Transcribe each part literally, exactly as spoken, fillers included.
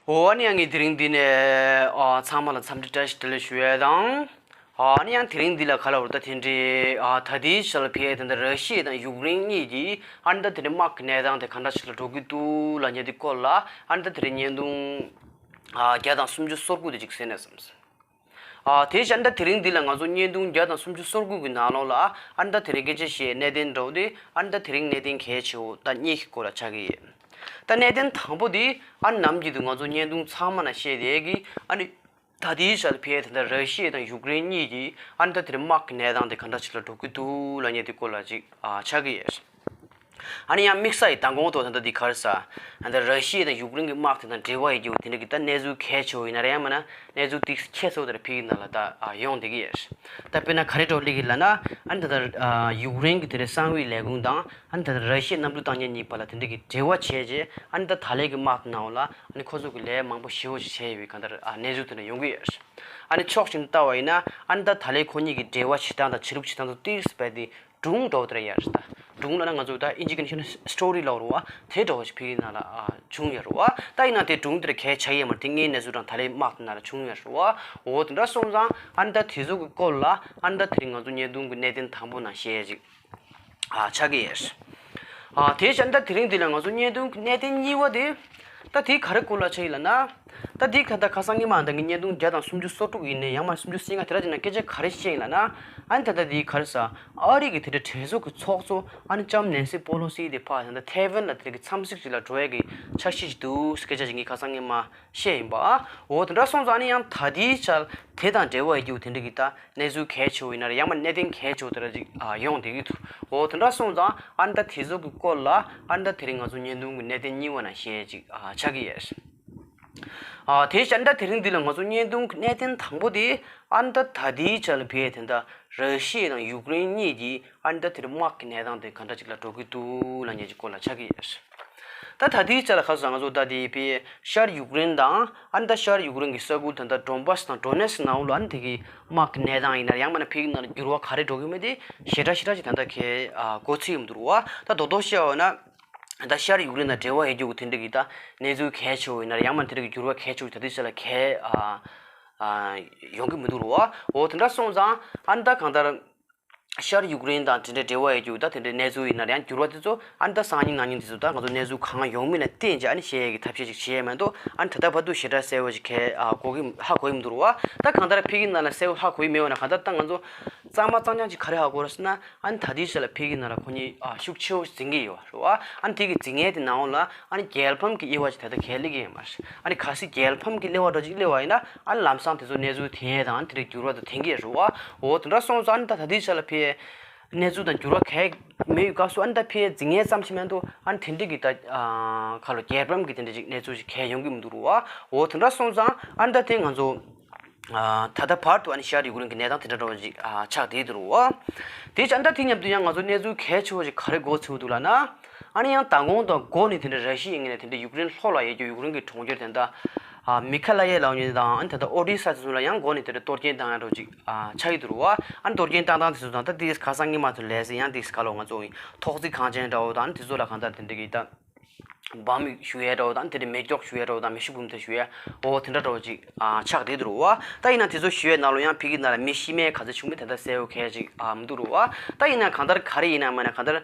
འོ་ཨ་ནི་ཡང་ངས་དེ་རིང་འདི་ནས་ཨ་ཚང་མ་ལ་འཚམས་འདྲི་བཀྲ་ཤིས་བདེ་ལེགས་ཞུ་ཡས་དང་། ཨ་ནི་ཡང་དེ་རིང་འདི་ལ་ག་ལ་བར་ད་དེ་འདྲའི་ཨ་ད་ལྟའི་ཆར་ལ་ཕེ་དེ་འདྲ་ར་ཤི་ཡ་དང་ཡུཀ་རེན་གཉིས་ཀྱི་ཨ་ནི་ད་དེ་འདྲའི་དམག་གི་གནས་སྟངས་དེ་ག་འདྲ་ཞིག་ལ་འགྲོ་གི་འདུག་ལབ་མཁན་དེ་སྐོར་ལ་ཨ་ནི་ད་དེ་རིང་བརྙན་ཐུང་ཨ་བརྒྱ་དང་སུམ་ཅུ་སོ་དགུ་དེ་ཅིག་གཟིགས་ན་བསམ། ཨ་དེ་བཞིན་ད་དེ་རིང་འདི་ལ་ང་ཚོ་བརྙན་ཐུང་བརྒྱ་དང་སུམ་ཅུ་སོ་དགུ་གི་ནང་ལོགས་ལ་ཨ་ནི་ད་དེ་རིང་སྐད་ཆ་བཤད་གནད་དོན་འདྲ་བོ་དེ་ཨ་ནི་ད་དེ་རིང་གནད་དོན་གལ་ཆེ་བོ་ད་གཉིས་ཀྱི་སྐོར་ལ་ཆགས་ཀྱི་ཡོད། ད་གནད་དོན་དང་པོ་དེ་ཨ་ནི་ནམ་རྒྱུན་དུ་ང་ཚོ་བརྙན་ཐུང་ཚང་མ་ན་བཤད་བསྡད་ཀྱི་ཨ་ནི། ད་ལྟའི་ཆར་ཕེ་དེ་འདྲ་ར་ཤི་ཡ་དང་ཡུཀ་རེན་གཉིས་ཀྱིས་ཨ་ནི་ད་དེ་རིང་དམག་གི་གནས་སྟངས་དེ་ག་འདྲ་ཞིག་ལ་འགྲོ་གི་འདུག་ལབ་མཁན་དེ་སྐོར་ལ་ཅིག་ཨ་ཆགས་ཀྱི་ཡོད། ཨ་ནི་ཡང་དམིགས་བསལ་གྱི་མདང་དགོང་ཐོག་ད་ལྟ་འདི་ག་རེ་ཟ། ཨ་ནི་ད་ར་ཤི་ཡ་དང་ཡུཀ་རེན་གྱི་དམག་དེ་དང་འབྲེལ་བ་ཡོད་རྒྱུ་དེ་འདྲ་གི་ད་གནས་ཚུལ་གལ་ཆེ་བོ་ཡིན་ན་རེད། ཡང་མིན་ན་གནས་ཚུལ་ཏིག་ཁྱད་མཚར་བོ་དེ་འདྲ་ཕེ་གི་ནང་ལ་ད་ཨ་ཡོང་བསྡད་ཀྱི་ཡོད། ད་དཔེར་ན་ག་རེ་འགྲོ་སླེབས་ཀྱི་ལབ་ན་ཨ་ནི་ད་ལྟ་ཨ་ཡུཀ་རེན་གྱི་དེ་འདྲའི་གསང་བའི་ལས་ཁུངས་དང་། ཨ་ནི་ད་ལྟ་ར་ཤི་ཡ་གནམ་གྲུ་བཏང་མཁན་གཉིས་བར་ལ་དེ་འདྲ་གི་འབྲེལ་བ་བྱས་རྗེས་ཨ་ནི་ད་ད་ལན་གྱི་དམག་ནང་ལ་ཨ་ནི་ཁོ་ཚོ་གི་ལས་མང་པོ་ཞེ་པོ་ཞིག་བྱས་ཡོད་པའི་གང་ལྟར་ཨ་གནས་ཚུལ་དེ་འདྲ་ཡོང་གི་ཡོད། ཨ་ནི་ཕྱོགས་གཅིག་ནས་ལྟ་བ་ཡིན་ན་ཨ་ནི་ད་ད་ལན་ཁོ་གཉིས་ཀྱི་འབྲེལ་བ་བྱེད་སྟངས་དང་བྱེད་ལུགས་བྱེད་སྟངས་ཚོ་ཏིས་བས་དེ་སྒྲུང་འདྲ་བོ་དེ་འདྲ་ཡོད་རེད་ད། སྒྲུང་ལབ་ན་ང་ཚོ་ད་ཨིན་ཇི་གི་ནས་བཤད་ན་སི་ཊོ་རི་ལབ་རེད་བ། དེ་འདྲ་བོ་ཞིག་ཕ་གི་ནང་ལ་ཨ་བྱུང་ཡོད་རེད་བ། ད་ཡིན་ན་དེ་སྒྲུང་དེ་འདྲ་གལ་ཆེ་ཡས་མ་རེད། དེ་སྔའི་གནས་ཚུལ་དང་ད་ལན་དམག་དེ་ནང་ལ་བྱུང་ཡོད་རེད་བ། འོ་དེ་འདྲ་སོང་ཙང་ཨ་ནི་ད་དེ་ཚོ་གི་སྐོར་ལ་ཨ་ནི་ད་དེ་རིང་ང་ཚོ་བརྙན་ཐུང་གི་གནད་དོན་དང་པོ་ནང་བཤད་ཅིག་ཨ་ཆགས་ཀྱི་ཡོད། ཨ་དེ་བཞིན་ད་དེ་རིང་འདི་ལ་ང་ཚོ་བརྙན་ཐུང་གི་གནད་དོན་གཉིས་པ་དེ། ད་དེ་ག་རེ་སྐོར་ལ་ཆགས་ཡིན་ལབ་ན། ད་དེ་ག་ད་ཁ་སང་ཉི་མ་ད་ངའི་བརྙན་ཐུང་བརྒྱ་དང་སུམ་ཅུ་སོ་དྲུག་ཡིན་ནའི་ཡང་མ་སུམ་ཅུ་སོ་ལྔ་དེ་ར་ཅིག་ན་སྐད་ཆ་ག་རེ་བཤད་ཡིན་ལབ་ན། ཨ་ནི་ད་ལྟ་དེ་ག་རེ་ཟ། ཨ་རི་གི་དེ་འདྲ་གྲོས་ཚོགས་ཀྱི་ཚོགས་གཙོ་ཨ་ནི་ལྕམ་ནན་སི་པོ་ལོ་སི་དེ་ཕར་ད་ལྟ་ཐའེ་ཝན་ལ་དེ་འདྲ་གི་འཚམས་གཟིགས་ཅིག་ལ་འགྲོ་ཡས་ཀྱི་འཆར་གཞི་ཅིག་འདུག་སྐད་ཆ་ཅིག་ངས་ཁ་སང་ཉི་མ་བཤད་ཡིན་པ། འོ་དེ་འདྲ་སོང་ཙང་ཨ་ནི་ཡང་ད་དེའི་ཆར་དེ་དང་འབྲེལ་བ་ཡོད་རྒྱུ་དེ་འདྲ་གི་ད་གནས་ཚུལ་གལ་ཆེ་བོ་ཡིན་ན་རེད། ཡང་མ་གནད་དོན་གལ་ཆེ་བོ་དེ་འདྲ་ཅིག་ཨ་ཡོང་བསྡད་ཀྱི་འདུག་འོ་དེ་འདྲ་སོང་ཙང་ཨ་ནི་ད་དེ་ཚོ་གི་སྐོར་ལ་ཨ་ནི་ད་དེ་རིང་ང་ཚོ་བརྙན་ཐུང་གི་གནད་དོན་གཉིས་པ་ནང་བཤད་ཅིག་ཨ་ཆགས་ཀྱི་ཡོད། ཨ་དེ་བཞིན་ད་དེ་རིང་འདི་ལ་ང་ཚོ་བརྙན་ཐུང་གི་གནད་དོན་དང་པོ་དེ་ཨ་ནི་ད་ད་ལྟའི་ཆར་ལ་ཕེ་དེ་འདྲ་ར་ཤི་ཡ་དང་ཡུཀ་རེན་གཉིས་ཀྱིས་ཨ་ནི་ད་དེ་རིང་དམག་གི་གནས་སྟངས་དེ་ག་འདྲ་ཅིག་ལ་འགྲོ་གི་འདུག་ལབ་མཁན་གྱི་སྐོར་ལ་ཆགས་ཀྱི་ཡོད། ད་ད་ལྟའི་ཆར་ལ་ཁ་སང་ང་ཚོ་ད་དེ་ཕེ་ཤར་ཡུཀ་རེན་དང་ཨ་ནི་ད་ཤར་ཡུཀ་རེན་གྱི་ས་ཁུལ་ད་ལྟ་ཌོན་བྷ་སི་དང་ཌོ་ནེ་སི་ནང་ལོགས་ཨ་ནི་དེ་གི་དམག་གི་གནས་སྟངས་ཡིན་ན་ཡང་མིན་ན་ཕ་གི་ནང་ལ་འགྱུར་བ་ག་རེ་འགྲོ་གི་མེད་དེ་ཞེ་དྲག་ཞེ་དྲག་ཅིག་ད་ལྟ་གའི་ཨ་མགོ་ཚོད་ཡོང་གི་མི་འདུག་རེད་བ། ད་རྡོག་རྡོག་བཤད་པ་ཡིན་ན། ད་ཤར་ཡུཀ་རེན་དང་འབྲེལ་བ་ཡོད་རྒྱུ་དེ་འདྲ་གི་ད་གནས་ཚུལ་གལ་ཆེ་བོ་ཡིན་ན་རེད། ཡང་མིན་ན་དེ་འདྲ་གི་འགྱུར་བ་གལ་ཆེ་བོ་ད་ལྟའི་ཆ་ལ་གའི་ཨ་ཨ་ཡོང་གི་མི་འདུག་རེད་བ། འོ་དེ་འདྲ་སོང་ཙང་ཨ་ནི་ད་གང་ལྟར་ཤར་ཡུཀ་རེན་དང་དེ་འདྲ་འབྲེལ་བ་ཡོད་རྒྱུ་ད་དེ་འདྲའི་གནས་ཚུལ་ཡིན་ན་རེད། ཡང་འགྱུར་བ་དེ་ཚོ་ཨ་ནི་ད་སང་ཉིན་གནངས་ཉིན་དེ་ཚོ་ད་ང་ཚོ་གནས་ཚུལ་གང་ཡོང་མིན་ལ་བརྟེན་བྱས་ཨ་ནི་བཤད་ཡས་ཀྱི་ཐབས་ཤེས་ཅིག་བྱེད་ཡས་མ་གཏོགས་ཨ་ནི་ད་ལྟ་བར་དུ་ཞེ་དྲག་གསལ་བོ་ཅིག་གའི་ཨ་གོ་གི་ཧ་གོ་གི་མི་འདུག་རེད་བ། ད་གང་ལྟར་ཕ་གི་ནང་ལ་གསལ་བོ་ཧ་གོ་གི་མེད་པ་ན་གང་ལྟར་ད་ང་ཚོ་གཙང་མ་གཙང་རྐྱང་ཅིག་ག་རེ་ཧ་གོ་རེད་ཟེར་ན། ཨ་ནི་ད་ལྟའི་ཆ་ལ་ཕ་གི་ནང་ལ་ཁོ་གཉིས་ཨ་ཤུགས་ཆེ་བོ་འཛིང་གི་ཡོད་རེད་བ། ཨ་ནི་དེ་གི་འཛིང་ཡས་དེ་ནང་ལ་ཨ་ནི་རྒྱལ་ཕམ་གྱི་དབྱེ་བ་ཅིག་ད་ལྟ་གའི་སླེབས་ཀྱི་ཡོད་མ་རེད། ཨ་ནི་གལ་སྲིད་རྒྱལ་ཕམ་གྱི་སླེབས་པ་འདྲ་ཅིག་སླེབས་པ་ཡིན་ན་ཨ་ནི་ལམ་སང་དེ་ཚོ་གནས་ཚུལ་དེ་དང་དེ་འདྲ་འགྱུར་བ་དང་ཐོན་གྱི་ཡོད་རེད་བ། འོ་དེ་འདྲ་སོང་ཙང་ཨ་ནི་ད་ད་ལྟའི་ཆ་ལ་ཕ་གནས་ཚུལ་དང་འགྱུར་བ་གང་ཡང་མེད་པའི་སྐབས་སུ་ཨ་ནི་ད་ཕ་འཛིང་ཡས་ཙམ་ཞིག་མ་གཏོགས་ཨ་ནི་དེ་འདྲ་གི་ད་ཨ་ཁ་ལོ་རྒྱལ་ཕམ་གྱི་དེ་འདྲ་ཅིག་གནས་ཚུལ་ཅིག་གང་ཡང་ཡོང་གི་མི་འདུག་རེད་བ། འོ་དེ་འདྲ་སོང་ཙང་ཨ་ནི་ད་དེ་ང་ཚོ། ཨ་ད་ལྟ་བར་དུ་ཨ་ནི་ཤར་ཡུཀ་རེན་གྱི་གནས་སྟངས་དེ་འདྲ་འདྲ་བོ་ཅིག་ཨ་ཆགས་བསྡད་འདུག་རེད་བ། དེ་ཅང་ད་དེ་མཉམ་དུ་ཡང་ང་ཚོ་གནས་ཚུལ་གལ་ཆེ་བོ་ཞིག་ག་རེ་མགོ་ཚོས་འདུག་ལབ་ན། ཨ་ནི་ཡང་མདང་དགོང་དང་འགོ་ནས་དེ་འདྲ་ར་ཤི་ཡའི་ངོས་ནས་དེ་འདྲ་ཡུཀ་རེན་ལྷོ་ལ་ཡོད་རྒྱུ་ཡུཀ་རེན་གྱི་གྲོང་ཁྱེར་དེ་འདྲ་ཨ་མི་ཁ་ལ་ཡའི་ལའོ་ཉིན་དང་ཨ་ནི་ད་ལྟ་ཨོ་ཌི་ས་དེ་ཚོ་ལ་ཡང་འགོ་ནས་དེ་འདྲ་གཏོར་སྐྱོན་བཏང་ཡ་འདྲ་བོ་ཅིག་ཨ་ཆགས་ཀྱི་འདུག་རེད་བ། ཨ་ནི་གཏོར་སྐྱོན་བཏང་སྟངས་དེ་ཚོ་དང་ད་དེ་ཁ་སང་ཉི་མ་ཚོ་ལས་ཟིན་ཡང་དེ་ག་ལོ་ང་ཚོ་ཐོག་བརྩེགས་ཁང་ཆེན་འདྲ་བོ་དང་ཨ་ནི་དེ་ཚོ་ལ་གང་ལྟར་དེ་འདྲ་གི་ད། འབག་མེད་ཞུ་ཡས་འདྲ་བོ་དང་དེ་འདྲ་མེ་སྒྱོགས་ཞུ་ཡས་འདྲ་བོ་དང་མེ་ཤུགས་འབུམ་ཐེར་ཞུ་ཡས་འོ་དེ་འདྲ་འདྲ་བོ་ཅིག་ཨ་ཆགས་བསྡད་འདུག་རེད་བ། ད་ཡིན་ན་དེ་ཚོ་ཞུ་ཡས་ནང་ལོ་ཡང་ཕ་གི་ནང་ལ་མི་ཤི་རྨས་ག་ཚོད་བྱུང་མིན་ད་ལྟ་གསལ་བོ་གང་ཡང་ཅིག་ཨ་མི་འདུག་རེད་བ། ད་ཡིན་ན་གང་ལྟར་ག་རེ་ཡིན་ན་མིན་ན་གང་ལྟར་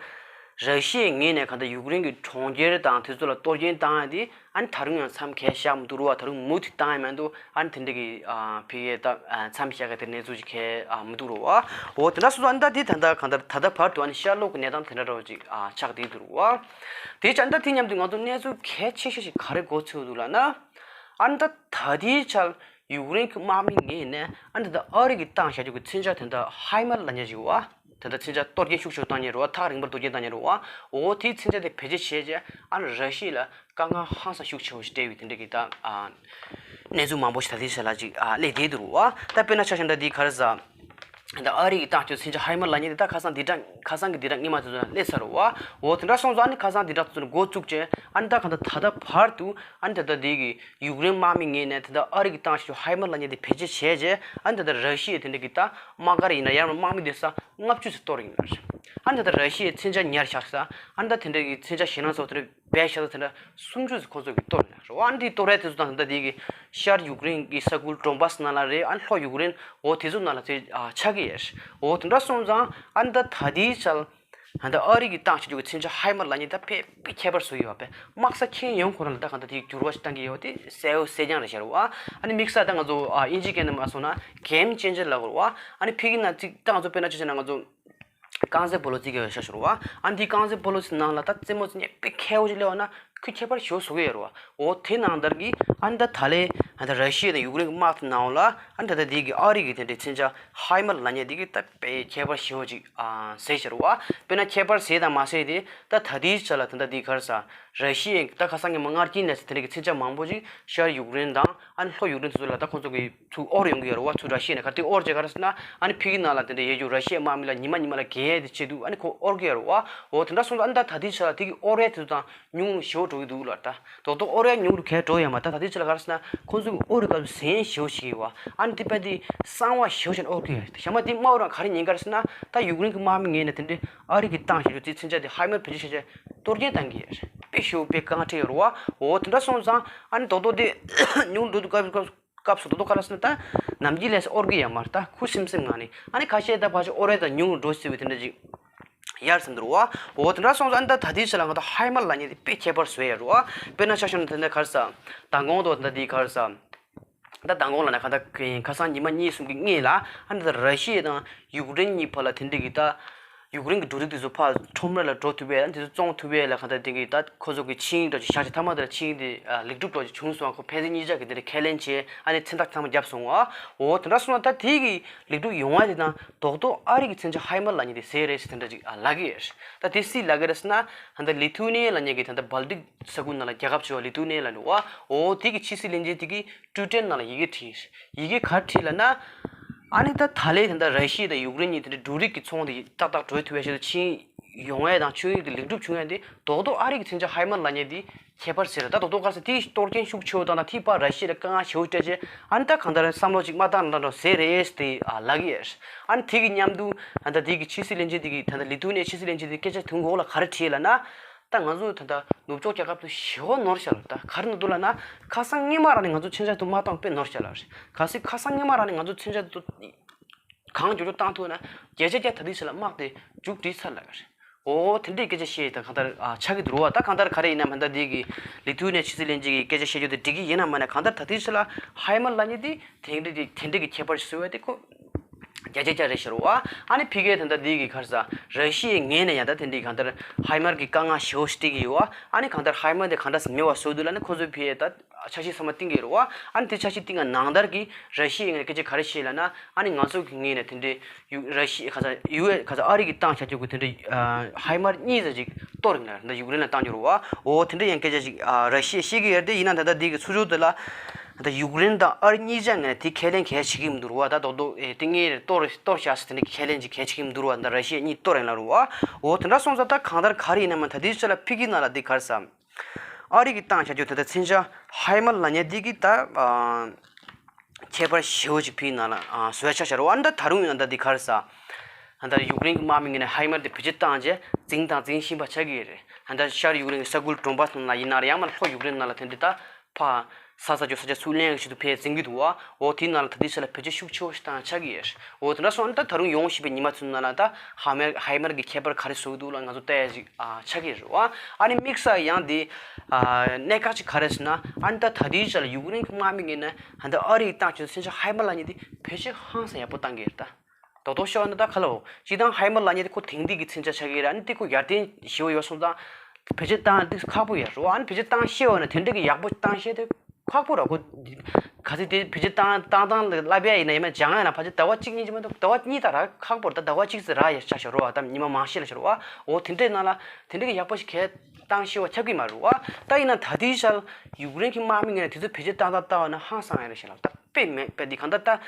ར་ཤི་ཡའི་ངོས་ནས་གང་ལྟར་ཡུཀ་རེན་གྱི་གྲོང་ཁྱེར་དང་དེ་ཚོ་ལ་གཏོར་སྐྱོན་བཏང་ཡས་དེ་ཨ་ནི་ད་རུང་ཡང་མཚམས་གང་ཡང་བཞག་མི་འདུག་རེད་བ། ད་རུང་མུ་མཐུད་བཏང་ཡས་མ་གཏོགས་ཨ་ནི་དེ་འདྲ་གི་ཨ་ཕ་གིའི་ད་ཨ་མཚམས་བཞག་གི་དེ་གནས་ཚུལ་ཅིག་གང་ཡང་ཨ་མི་འདུག་རེད་བ། འོ་དེ་འདྲ་སོང་ཙང་ཨ་ནི་ད་དེ་ད་ལྟ་གང་ལྟར་ད་ལྟ་བར་དུ་ཨ་ནི་ཤར་ལྷོ་གི་གནས་སྟངས་དེ་འདྲ་འདྲ་བོ་ཅིག་ཨ་ཆགས་བསྡད་འདུག་རེད་བ། དེ་ཅང་ད་དེ་མཉམ་དུ་ང་ཚོ་གནས་ཚུལ་གལ་ཆེ་ཤོས་ཤིག་ག་རེ་མགོ་ཚོས་འདུག་ལབ་ན། ཨ་ནི་ད་ད་ལྟའི་ཆར་ཡུཀ་རེན་གྱི་དམག་མི་ངོས་ནས་ཨ་ནི་ད་ལྟ་ཨ་རི་གིས་བཏང་བཞག་རྒྱུ་གི་མཚོན་ཆ་དེ་འདྲ་ཧའི་མར་ལབ་མཁན་ཞིག་ཡོད་བ། དེ་འདྲ་མཚོན་ཆ་གཏོར་སྐྱོན་ཤུགས་ཆེ་བཏང་མཁན་རེད་བ། ཐག་རིང་པོར་གཏོར་སྐྱོན་བཏང་མཁན་རེད་བ། འོ་དེའི་མཚོན་ཆ་དེ་བེད་སྤྱོད་བྱས་རྗེས་ཨ་ནི་ར་ཤི་ཡ་ལ་དཀའ་ངལ་ཧང་སང་ཤུགས་ཆེ་བོ་ཞིག་སྤྲད་པའི་དེ་འདྲ་གི་ད་ཨ་གནས་ཚུལ་མང་པོ་ཞིག་ད་ལྟའི་ཆ་ལ་ཅིག་ཨ་སླེབས་བསྡད་འདུག་རེད་བ། ད་དཔེར་ན་ཆ་བཞག་ན་ད་འདི་ག་རེ་ཟ། ད་ཨ་རི་གིས་བཏང་རྒྱུ་མཚོན་ཆ་ཧའི་མར་ལབ་མཁན་དེ་ད་ཁ་སང་འདི་འདྲ་ཁ་སང་གི་འདི་འདྲ་སྔོན་མ་དེ་ཚོ་ན་སླེབས་ཚར་རེད་བ། འོ་དེ་འདྲ་སོང་ཙང་ཨ་ནི་ཁ་སང་འདི་འདྲ་ཚོ་ནས་འགོ་བཙུགས་བྱས་ཨ་ནི་ད་གང་ལྟར་ད་ལྟ་བར་དུ་ཨ་ནི་ད་ལྟ་འདི་གི་ཡུཀ་རེན་དམག་མི་ངོས་ནས་ད་ལྟ་ཨ་རི་གིས་བཏང་བཞག་རྒྱུ་ཧའི་མར་ལབ་མཁན་དེ་བེད་སྤྱོད་བྱས་རྗེས་ཨ་ནི་ད་ལྟ་ར་ཤི་ཡ་དེ་འདྲ་གི་ད་དམག་སྒར་ཡིན་ན་ཡང་དམག་མི་དེ་ས་ལྔ་བཅུ་ཙམ་གཏོར་ཡིན་ན་རེད། ཨ་ནི་ད་ལྟ་ར་ཤི་ཡའི་མཚོན་ཆ་ཉར་བཞག་ས། ཨ་ནི་ད་དེ་འདྲ་གི་མཚོན་ཆ་ཞེད་སྣང་ཚོགས་དེ་འདྲ་བས་བཞག་ས་དེ་འདྲ་སུམ་ཅུ་ཙམ་ཁོ་ཚོ་གིས་གཏོར་ཡོད་རེད་བ། ཨ་ནི་དེ་གཏོར་ཡ་དེ་ཚོ་དང་ད་ལྟ་དེ་གི་ཤར་ཡུཀ་རེན་གྱི་ས་ཁུལ་ཌོན་བྷ་སི་ནང་ལ་རེད། ཨ་ནི་ལྷོ་ཡུཀ་རེན་འོ་དེ་ཚོ་ནང་ལ་དེ་ཨ་ཆགས་ཀྱི་ཡོད་རེད། འོ་དེ་འདྲ་སོང་ཙང་ཨ་ནི་ད་ད་ལྟའི་ཆར་ད་ལྟ་ཨ་རི་གིས་བཏང་བྱེད་རྒྱུ་གི་མཚོན་ཆ་ཧའི་མར་ལབ་མཁན་དེ་དཔེ་དཔེ་ཁྱད་པར་བཟོ་ཡོད་པ་དཔེ་དམག་ས་ཁྱེར་ཡོང་ཁོ་རང་ལ་ད་གང་ལྟར་དེ་འགྱུར་བ་ཞིག་བཏང་གི་ཡོད་དེ་གསལ་བོ་གསལ་རྐྱང་རེད་ཤག་རེད་བ། ཨ་ནི་དམིགས་བསལ་ད་ང་ཚོ་ཨ་དབྱིན་ཇིའི་སྐད་ནང་མ་སོང་ན་གེམ་ཅེན་ཇར་ལབ་དགོས་རེད་བ། ཨ་ནི་ཕ་གི་ནང་གཅིག་ད་ང་ཚོ་དཔེར་ན་ཆ་བཞག་ན་ང་ཚོ་རྐང་རྩེད་སྤོ་ལོ་རྩེ་གི་ཡོད་ཤག་ཤོར་བ། ཨ་ནི་དེའི་རྐང་རྩེད་སྤོ་ལོ་རྩེ་ནང་ལ་ད་རྩེད་མོ་རྩེ་མཁན་དཔེ་མཁས་པོ་ཅིག་སླེབས་པ་ན་ཁོས་ཁྱད་པར་ཞེ་པོ་བཟོ་གི་ཡོད་རེད་བ། འོ་དེ་ནང་ལྟར་གྱི་ཨ་ནི་ད་ད་ལན་ད་ལྟ་ར་ཤི་ཡ་དང་ཡུཀ་རེན་གྱི་དམག་དེ་ནང་ལ་ཨ་ནི་ད་ལྟ་དེ་གི་ཨ་རི་གི་དེ་འདྲའི་མཚོན་ཆ་ཧའི་མར་ལབ་མཁན་དེ་གི་ད་དཔེ་ཁྱད་པར་ཞེ་པོ་ཅིག་ཨ་ཟེར་ཤག་རེད་བ། དཔེར་ན་ཁྱད་པར་ཟེར་དང་མ་ཟེར་དེ་ད་ད་ལྟའི་ཆ་ལ་ད་ལྟ་དེ་ག་རེ་ཟ། ར་ཤི་ཡས་ད་ཁ་སང་ཉི་མ་སྔར་རྐྱེན་ནས་དེ་འདྲ་གི་མཚོན་ཆ་མང་པོ་ཅིག་ཤར་ཡུཀ་རེན་དང་ཨ་ནི་ལྷོ་ཡུཀ་རེན་དེ་ཚོ་ལ་ད་ཁོང་ཚོ་གི་ཚུར་དབོར་ཡོང་གི་ཡོད་རེད་བ། ཚུར་ར་ཤི་ཡ་ནས་ག་དུས་དབོར་བྱས་ག་རེ་ཟེར་ན་ཨ་ནི་ཕ་གི་ནང་ལ་དེ་འདྲ་ཡོད་རྒྱུ་ར་ཤི་ཡའི་དམག་མི་ལ་ཉི་མ་ཉི་མ་ལ་རྒྱལ་ཡས་དེ་བྱེད་འདུག་ཨ་ནི་ཁོ་དབོར་གི་ཡོད་རེད་བ། འོ་དེ་འདྲ་སོང་ཙང་ཨ་ནི་ད་ད་ལྟའི་ཆ་ལ་དེ་གི་དབོར་ཡས་དེ་ཚོ་དང་ཉུང་རུ་ཞེ་པོ་འགྲོ་གི་འདུག་ལ། ད་རྡོག་རྡོག་དབོར་ཡས་ཉུང་རུ་གས་འགྲོ་ཡོད་མ་རེད། ད་ད་ལྟའི་ཆ་ལ་ག་རེ་ཟེར་ན་ཁོང་ཚོ་གི་དབོར་རུ་སྐབས་སུ་ཟས་ཞེ་པོ་ཞིག་ཡོད་བ། ཨ་ནི་དེ་དཔེ་དེ་གསང་བ་ཞེ་པོ་ཞིག་དབོར་གི་ཡོད་རེད། ཞག་མ་དེ་དམའ་བོ་རང་ག་རེ་ཉན་ག་རེ་ཟེར་ན་ད་ཡུཀ་རེན་གི་དམག་མི་ངོས་ནས་དེ་འདྲའི་ཨ་རི་གིས་བཏང་བཞག་རྒྱུ་དེ་མཚོན་ཆ་དེ་ཧའི་མར་བེད་སྤྱོད་བྱས་བྱས་གཏོར་སྐྱོན་བཏང་གི་ཡོད་རེད། དཔེ་ཞེ་པོ་དཔེ་དཀའ་ངལ་འཕྲད་ཡོད་རེད་བ། འོ་དེ་འདྲ་སོང་ཙང་ཨ་ནི་རྡོག་རྡོག་དེ་ཉུང་རུ་འགྲོ་དུས་སྐབས་སྐབས་སྐབས་སུ་རྡོག་རྡོག་ག་རེ་ཟེར་ན་ད་ནམ་རྒྱུན་ལས་དབོར་གི་ཡོད་མ་རེད། ད་ཁུ་སིམ་སིམ་ངང་ནས་ཨ་ནི་ཁ་ཤས་ད་ཕལ་ཆེར་དབོར་ཡས་ད་ཉུང་རུ་འགྲོ་སྲིད་པའི་དེ་འདྲ་ཅིག་ཡར་སེམས་འདུག་བ། འོ་དེ་འདྲ་སོང་ཙང་ཨ་ནི་ད་ད་ལྟའི་ཆ་ལ་ང་ཚོ་ཧའི་མར་ལབ་མཁན་དེ་དཔེ་ཁྱད་པར་བཟོས་ཡོད་རེད་བ། དཔེར་ན་ཆ་བཞག་ན་ད་ལྟ་ག་རེ་ཟ། མདང་དགོང་དང་ད་ལྟ་དེ་ག་རེ་ཟ། ད་མདང་དགོང་ལ་ན་གང་ལྟར་ཁ་སང་ཉི་མ་གཉིས་གསུམ་གྱི་སྔོན་ལ་ཨ་ནི་ད་ར་ཤི་ཡ་དང་ཡུཀ་རེན་གཉིས་བར་ལ་དེ་འདྲ་གི་ད་ཡུཀ་རེན་གྱི་འབྲུ་རིགས་དེ་ཚོ་ཕར་ཁྲོམ་ར་ལ་འགྲོ་ཐུབ་པའི་ཨ་ནི་དེ་ཚོ་བཙོང་ཐུབ་པའི་ལ་གང་ལྟར་དེ་གི་ད་ཁོ་ཚོ་གི་ཆིངས་ཡིག་འདྲ་ཅིག་བཞག་ཅིག་མཐའ་མ་དེ་ལ་ཆིངས་ཡིག་དེ་ལེགས་གྲུབ་འདྲ་ཅིག་བྱུང་སོང་། ཁོ་ཕན་ཚུན་གཉིས་ཆ་གི་དེ་འདྲ་ཁས་ལེན་བྱས་ཨ་ནི་མཚན་རྟགས་ཚང་མ་བརྒྱབ་སོང་བ། འོ་དེ་འདྲ་སོང་ན་ད་དེ་གི་ལེགས་གྲུབ་ཡོང་བ་དེ་དང་རྡོག་རྡོག་ཨ་རི་གི་མཚོན་ཆ་ཧའི་མར་ལབ་མཁན་དེ་ཟེར་རེད་ཟེར་དེ་འདྲ་ཅིག་ལབ་ཀྱི་ཡོད། ད་དེ་སུས་ལབ་ཀྱི་རེད་ཟེར་ན་ད་ལྟ་ལི་ཐུ་ནི་ཡ་ལབ་མཁན་གྱི་ད་ལྟ་བལ་ཏིག་ས་ཁུལ་ནང་ལ་རྒྱལ་ཁབ་ཆེ་བ་ལི་ཐུ་ནི་ཡ་ལ་འགྲོ་བ། འོ་དེ་གི་ཕྱི་སྲིད་བློན་ཆེན་དེ་གིས་ཊུའི་ཊར་ནང་ལ་ཡི་གེ་བྲིས། ཡི་གེ་ག་རེ་བྲིས་ལབ་ན། ཨ་ནི་ད་ད་ལན་ད་ལྟ་ར་ཤི་ཡ་དང་ཡུཀ་རེན་གཉིས་དེ་འདྲ་འབྲུ་རིགས་ཀྱི་ཚོང་དེ་ཏག་ཏག་འགྲོ་ཐུབ་པའི་ཆེད་དུ་ཆིངས་ཡོང་ཡས་དང་ཆིངས་ཡིག་དེ་ལེགས་གྲུབ་བྱུང་ཡས་དེ་རྡོག་རྡོག་ཨ་རི་གི་མཚོན་ཆ་ཧའི་མར་ལབ་མཁན་དེ་ཁྱད་པར་ཟེར། ད་རྡོག་རྡོག་ག་རེ་ཟེར་དེ་གཏོར་སྐྱོན་ཤུགས་ཆེ་བོ་བཏང་ན་དེས་ཕར་ར་ཤི་ཡ་ལ་དཀའ་ངལ་ཞེ་པོ་སྤྲད་བྱས་ཨ་ནི་ད་གང་ལྟར་བསམ་བློ་ཅིག་མ་བཏང་ན་འདྲ་ཟེར་རེད་དེ་ལབ་ཀྱི་ཡོད། ཨ་ནི་དེ་གི་མཉམ་དུ་ད་ལྟ་དེ་གི་ཕྱི་སྲིད་བློན་ཆེན་དེ་གིས་ད་ལྟ་ལི་ཐུ་ནི་ཡའི་ཕྱི་སྲིད་བློན་ཆེན་དེ་སྐད་ཆ་དུས་འགོ་ལ་ག་རེ་བྲིས་ལབ་ན། ད་ང་ཚོ་ད་ལྟ་ནུབ་ཕྱོགས་རྒྱལ་ཁབ་ཚོ་ཞེ་པོ་ནོར་ཤག་ལ། ད་ག་རེ་ནོར་འདུག་ལབ་ན་ཁ་སང་སྔོན་མ་རང་ནས་ང་ཚོ་མཚོན་ཆ་དེ་མ་བཏང་དཔེ་ནོར་ཤག་ལ་རེད། གལ་སྲིད་ཁ་སང་སྔོན་མ་རང་ནས་ང་ཚོ་མཚོན་ཆ་དེ་གང་མགྱོགས་མགྱོགས་བཏང་ཐུབ་ན་བརྒྱ་ཆ་བརྒྱ་ད་ལྟའི་ཆ་ལ་དམག་དེ་མཇུག་སྒྲིལ་ཚར་ལ་རེད། འོ་དེ་འདྲའི་སྐད་ཆ་བཤད་ད་གང་ལྟར་ཨ་ཆགས་ཀྱི་འདུག་བ། ད་གང་ལྟར་ག་རེ་ཡིན་ན་མ་ད་འདི་གི་ལི་ཐུ་ནི་ཡའི་ཕྱི་སྲིད་བློན་ཆེན་གྱིས་སྐད་ཆ་བཤད་རྒྱུ་དེ་འགྲིག་གི་ཡིན་ན་མ་ན་གང་ལྟར་ད་ལྟའི་ཆ་ལ་ཧའི་མར་ལབ་མཁན་དེ་དེ་འདྲའི་དེ་འདྲའི་གི་ཁྱད་པར་བཟོ་བ་དེ་ཁོ་བརྒྱ་ཆ་བརྒྱ་རེད་ཤག་རེད་བ། ཨ་ནི་ཕ་གིའི་ད་ལྟ་འདི་གི་ག་རེ་ཟ། ར་ཤི་ཡའི་ངོས་ནས་ཡང་ད་དེ་འདྲའི་གང་ལྟར་ཧའི་མར་གྱི་དཀའ་ངལ་ཞེ་པོ་ཞིག་འཕྲད་ཀྱི་ཡོད་བ། ཨ་ནི་གང་ལྟར་ཧའི་མར་དེ་གང་འདྲ་སེ་མེད་པ་བཟོ་འདུག་ལབ་ནི་ཁོ་ཚོའི་ཕ་གིའི་ད་འཆར་གཞི་ཚང་མ་བཏིང་གི་ཡོད་རེད་བ། ཨ་ནི་དེ་འཆར་གཞི་བཏིང་བ་ནང་ལྟར་གྱི་ར་ཤི་ཡའི་ངོས་ནས་སྐད་ཆ་ག་རེ་བཤད་ལབ་ན། ཨ་ནི་ང་ཚོ་གི་ངོས་ནས་དེ་འདྲའི་ཡུ་ར་ཤི་ག་ས་ཡུ་ཨེ་ག་ས་ཨ་རི་གིས་བཏང་བྱ་རྒྱུ་གི་དེ་འདྲའི་ཧའི་མར་གཉིས་ཙམ་ཅིག་གཏོར་ཡིན་ལ་ད་ཡུཀ་རེན་ལ་བཏང་རྒྱུ་རེད་བ། འོ་དེ་འདྲ་ཡང་སྐད་ཆ་ཅིག་ར་ཤི་ཡས་བཤད་ཀྱི་ཡོད་རེད། དེ་ཡིན་ན་ད་ལྟ་འདི་གི་ཚུར་ཕྱོགས་དེ་ལ་ད་ཡུཀ་རེན་དང་ཨ་རི་གཉིས་ཆ་ངོས་ནས་དེ་ཁས་ལེན་གལ་བྱེད་ཀྱི་མི་འདུག་རེད་བ། ད་རྡོག་རྡོག་ཨེ་དེ་ངས་གཏོར་གཏོར་བཞག་ཟེར་དེ་འདྲ་ཁས་ལེན་ཅིག་གལ་བྱེད་ཀྱི་མི་འདུག་རེད་བ། ད་ར་ཤི་ཡས་གཉིས་གཏོར་ཡིན་ལ་རེད་བ། འོ་དེ་འདྲ་སོང་ཙང་ད་གང་ལྟར་ག་རེ་ཡིན་ན་མ་ད་དེའི་ཆ་ལ་ཕ་གི་ནང་ལ་འདི་ག་རེ་ཟ། ཨ་རི་གིས་བཏང་བྱ་རྒྱུ་དེ་ད་མཚོན་ཆ་ཧའི་མར་ལབ་མཁན་འདི་གི་ད་ཨ་ཁྱད་པར་ཞེ་པོ་ཅིག་ཕ་གིའི་ནང་ལ་ཨ་བཟོས་ཆགས་ཤག་རེད་བ། ཨ་ནི་ད་ད་རུང་ཡང་ད་འདི་ག་རེ་ཟ། ཨ་ད་ཡུཀ་རེན་གྱི་དམག་མི་ངོས་ནས་ཧའི་མར་དེ་བེད་སྤྱོད་བཏང་རྗེས་འཛིང་དང་འཛིང་བཞིན་པ་ཆགས་ཀྱི་ཡོད་རེད། ཨ་ད་ཤར་ཡུཀ་རེན་གྱི་ས་ཁུལ་ཌོན་བྷ་སི་ནང་ལ་ཡིན་ན་རེད། ཡང་མིན་ལྷོ་ཡུཀ་རེན་ནང་ལ་དེ་འདྲ་ད་ཕར་ས་ས་ཆ་ས་ཆ་ཚུར་ལེན་ཡག་ཆེད་དུ་ཕར་འཛིང་གི་འདུག་བ། འོ་དེའི་ནང་ལ་ད་ལྟའི་ཆ་ལ་བེད་སྤྱོད་ཤུགས་ཆེ་བོ་ཞིག་བཏང་ཆགས་ཀྱི་ཡོད་རེད། འོ་དེ་འདྲ་སོང་ཨ་ནི་ད་ད་རུང་ཡོང་བཞིན་པའི་ཉི་མ་ཚོའི་ནང་ལ་ད་ཧ་མར་ཧའི་མར་གྱི་ཁྱད་པར་ག་རེ་བཟོ་གི་འདུག་ལ་ང་ཚོ་ལྟ་ཡག་ཅིག་ཨ་ཆགས་ཀྱི་རེད་བ། ཨ་ནི་དམིགས་བསལ་ཡང་དེ་ཨ་གནད་འགག་ཅིག་ག་རེ་ཟེར་ན། ཨ་ནི་ད་ད་ལྟའི་ཆ་ལ་ཡུཀ་རེན་གྱི་དམག་མི་ངོས་ནས་ཨ་ད་ཨ་རི་ཡིས་བཏང་བྱས་མཚོན་ཆ་ཧའི་མར་ལབ་མཁན་དེ་བེད་སྤྱོད་ཧང་སང་ཡག་པོ་བཏང་གི་རེད་ད། རྡོག་རྡོག་ཤོད་ན་ད་ཁ་ལོ་སྤྱིར་བཏང་ཧའི་མར་ལབ་མཁན་དེ་ཁོ་དེང་དུས་ཀྱི་མཚོན་ཆ་ཆགས་ཀྱི་རེད། ཨ་ནི་དེ་ཁོ་ཡར་ཐོན་ཞེ་པོ་ཡོད་སོང་ཙང་བེད་སྤྱོད་བཏང་དེ་ཁག་པོ་ཡོད་རེད་བ། ཨ་ནི་བེད་སྤྱོད་བཏང་ཤེས་པ་ན་དེ་འདྲ་གི་ཡག་པོ་བཏང་ཤེས་དེ་ཁག་པོ་ར་ཁོ། གལ་སྲིད་དེ་བེད་སྤྱོད་བཏང་བཏང་སྟངས་ལ་བསླབ་ཡ་ཡིན་ན་ཡང་མ་སྦྱང་ཡ་ན་ཕལ་ཆེར་ཟླ་བ་གཅིག་གཉིས་ཀྱི་མ་གཏོགས་ཟླ་བ་གཉིས་ད་རག་ཁག་པོ་རེད་ད། ཟླ་བ་གཅིག་ཙམ་རག་ཡ་ཆགས་ཤག་རེད་བ། ད་ཉི་མ་མང་ཤས་ལ་ཤོར་བ། འོ་དེ་འདྲའི་ནང་ལ་དེ་འདྲ་གི་ཡག་པོ་ཞིག་གས་བཏང་ཤེས་པ་ཆགས་ཀྱི་མ་རེད་བ། ད་ཡིན་ན་ད་ལྟའི་ཆར་ཡུཀ་རེན་གྱི་དམག་མི་ངོས་ནས་དེ་ཚོ་བེད་སྤྱོད་བཏང་སྟངས་ལྟ་བ་ན་ཧང་སང་ཡ་རེད་ཤག་ལ། ད་དཔེ་མེད་པ་འདི་གང་ལྟར་ད་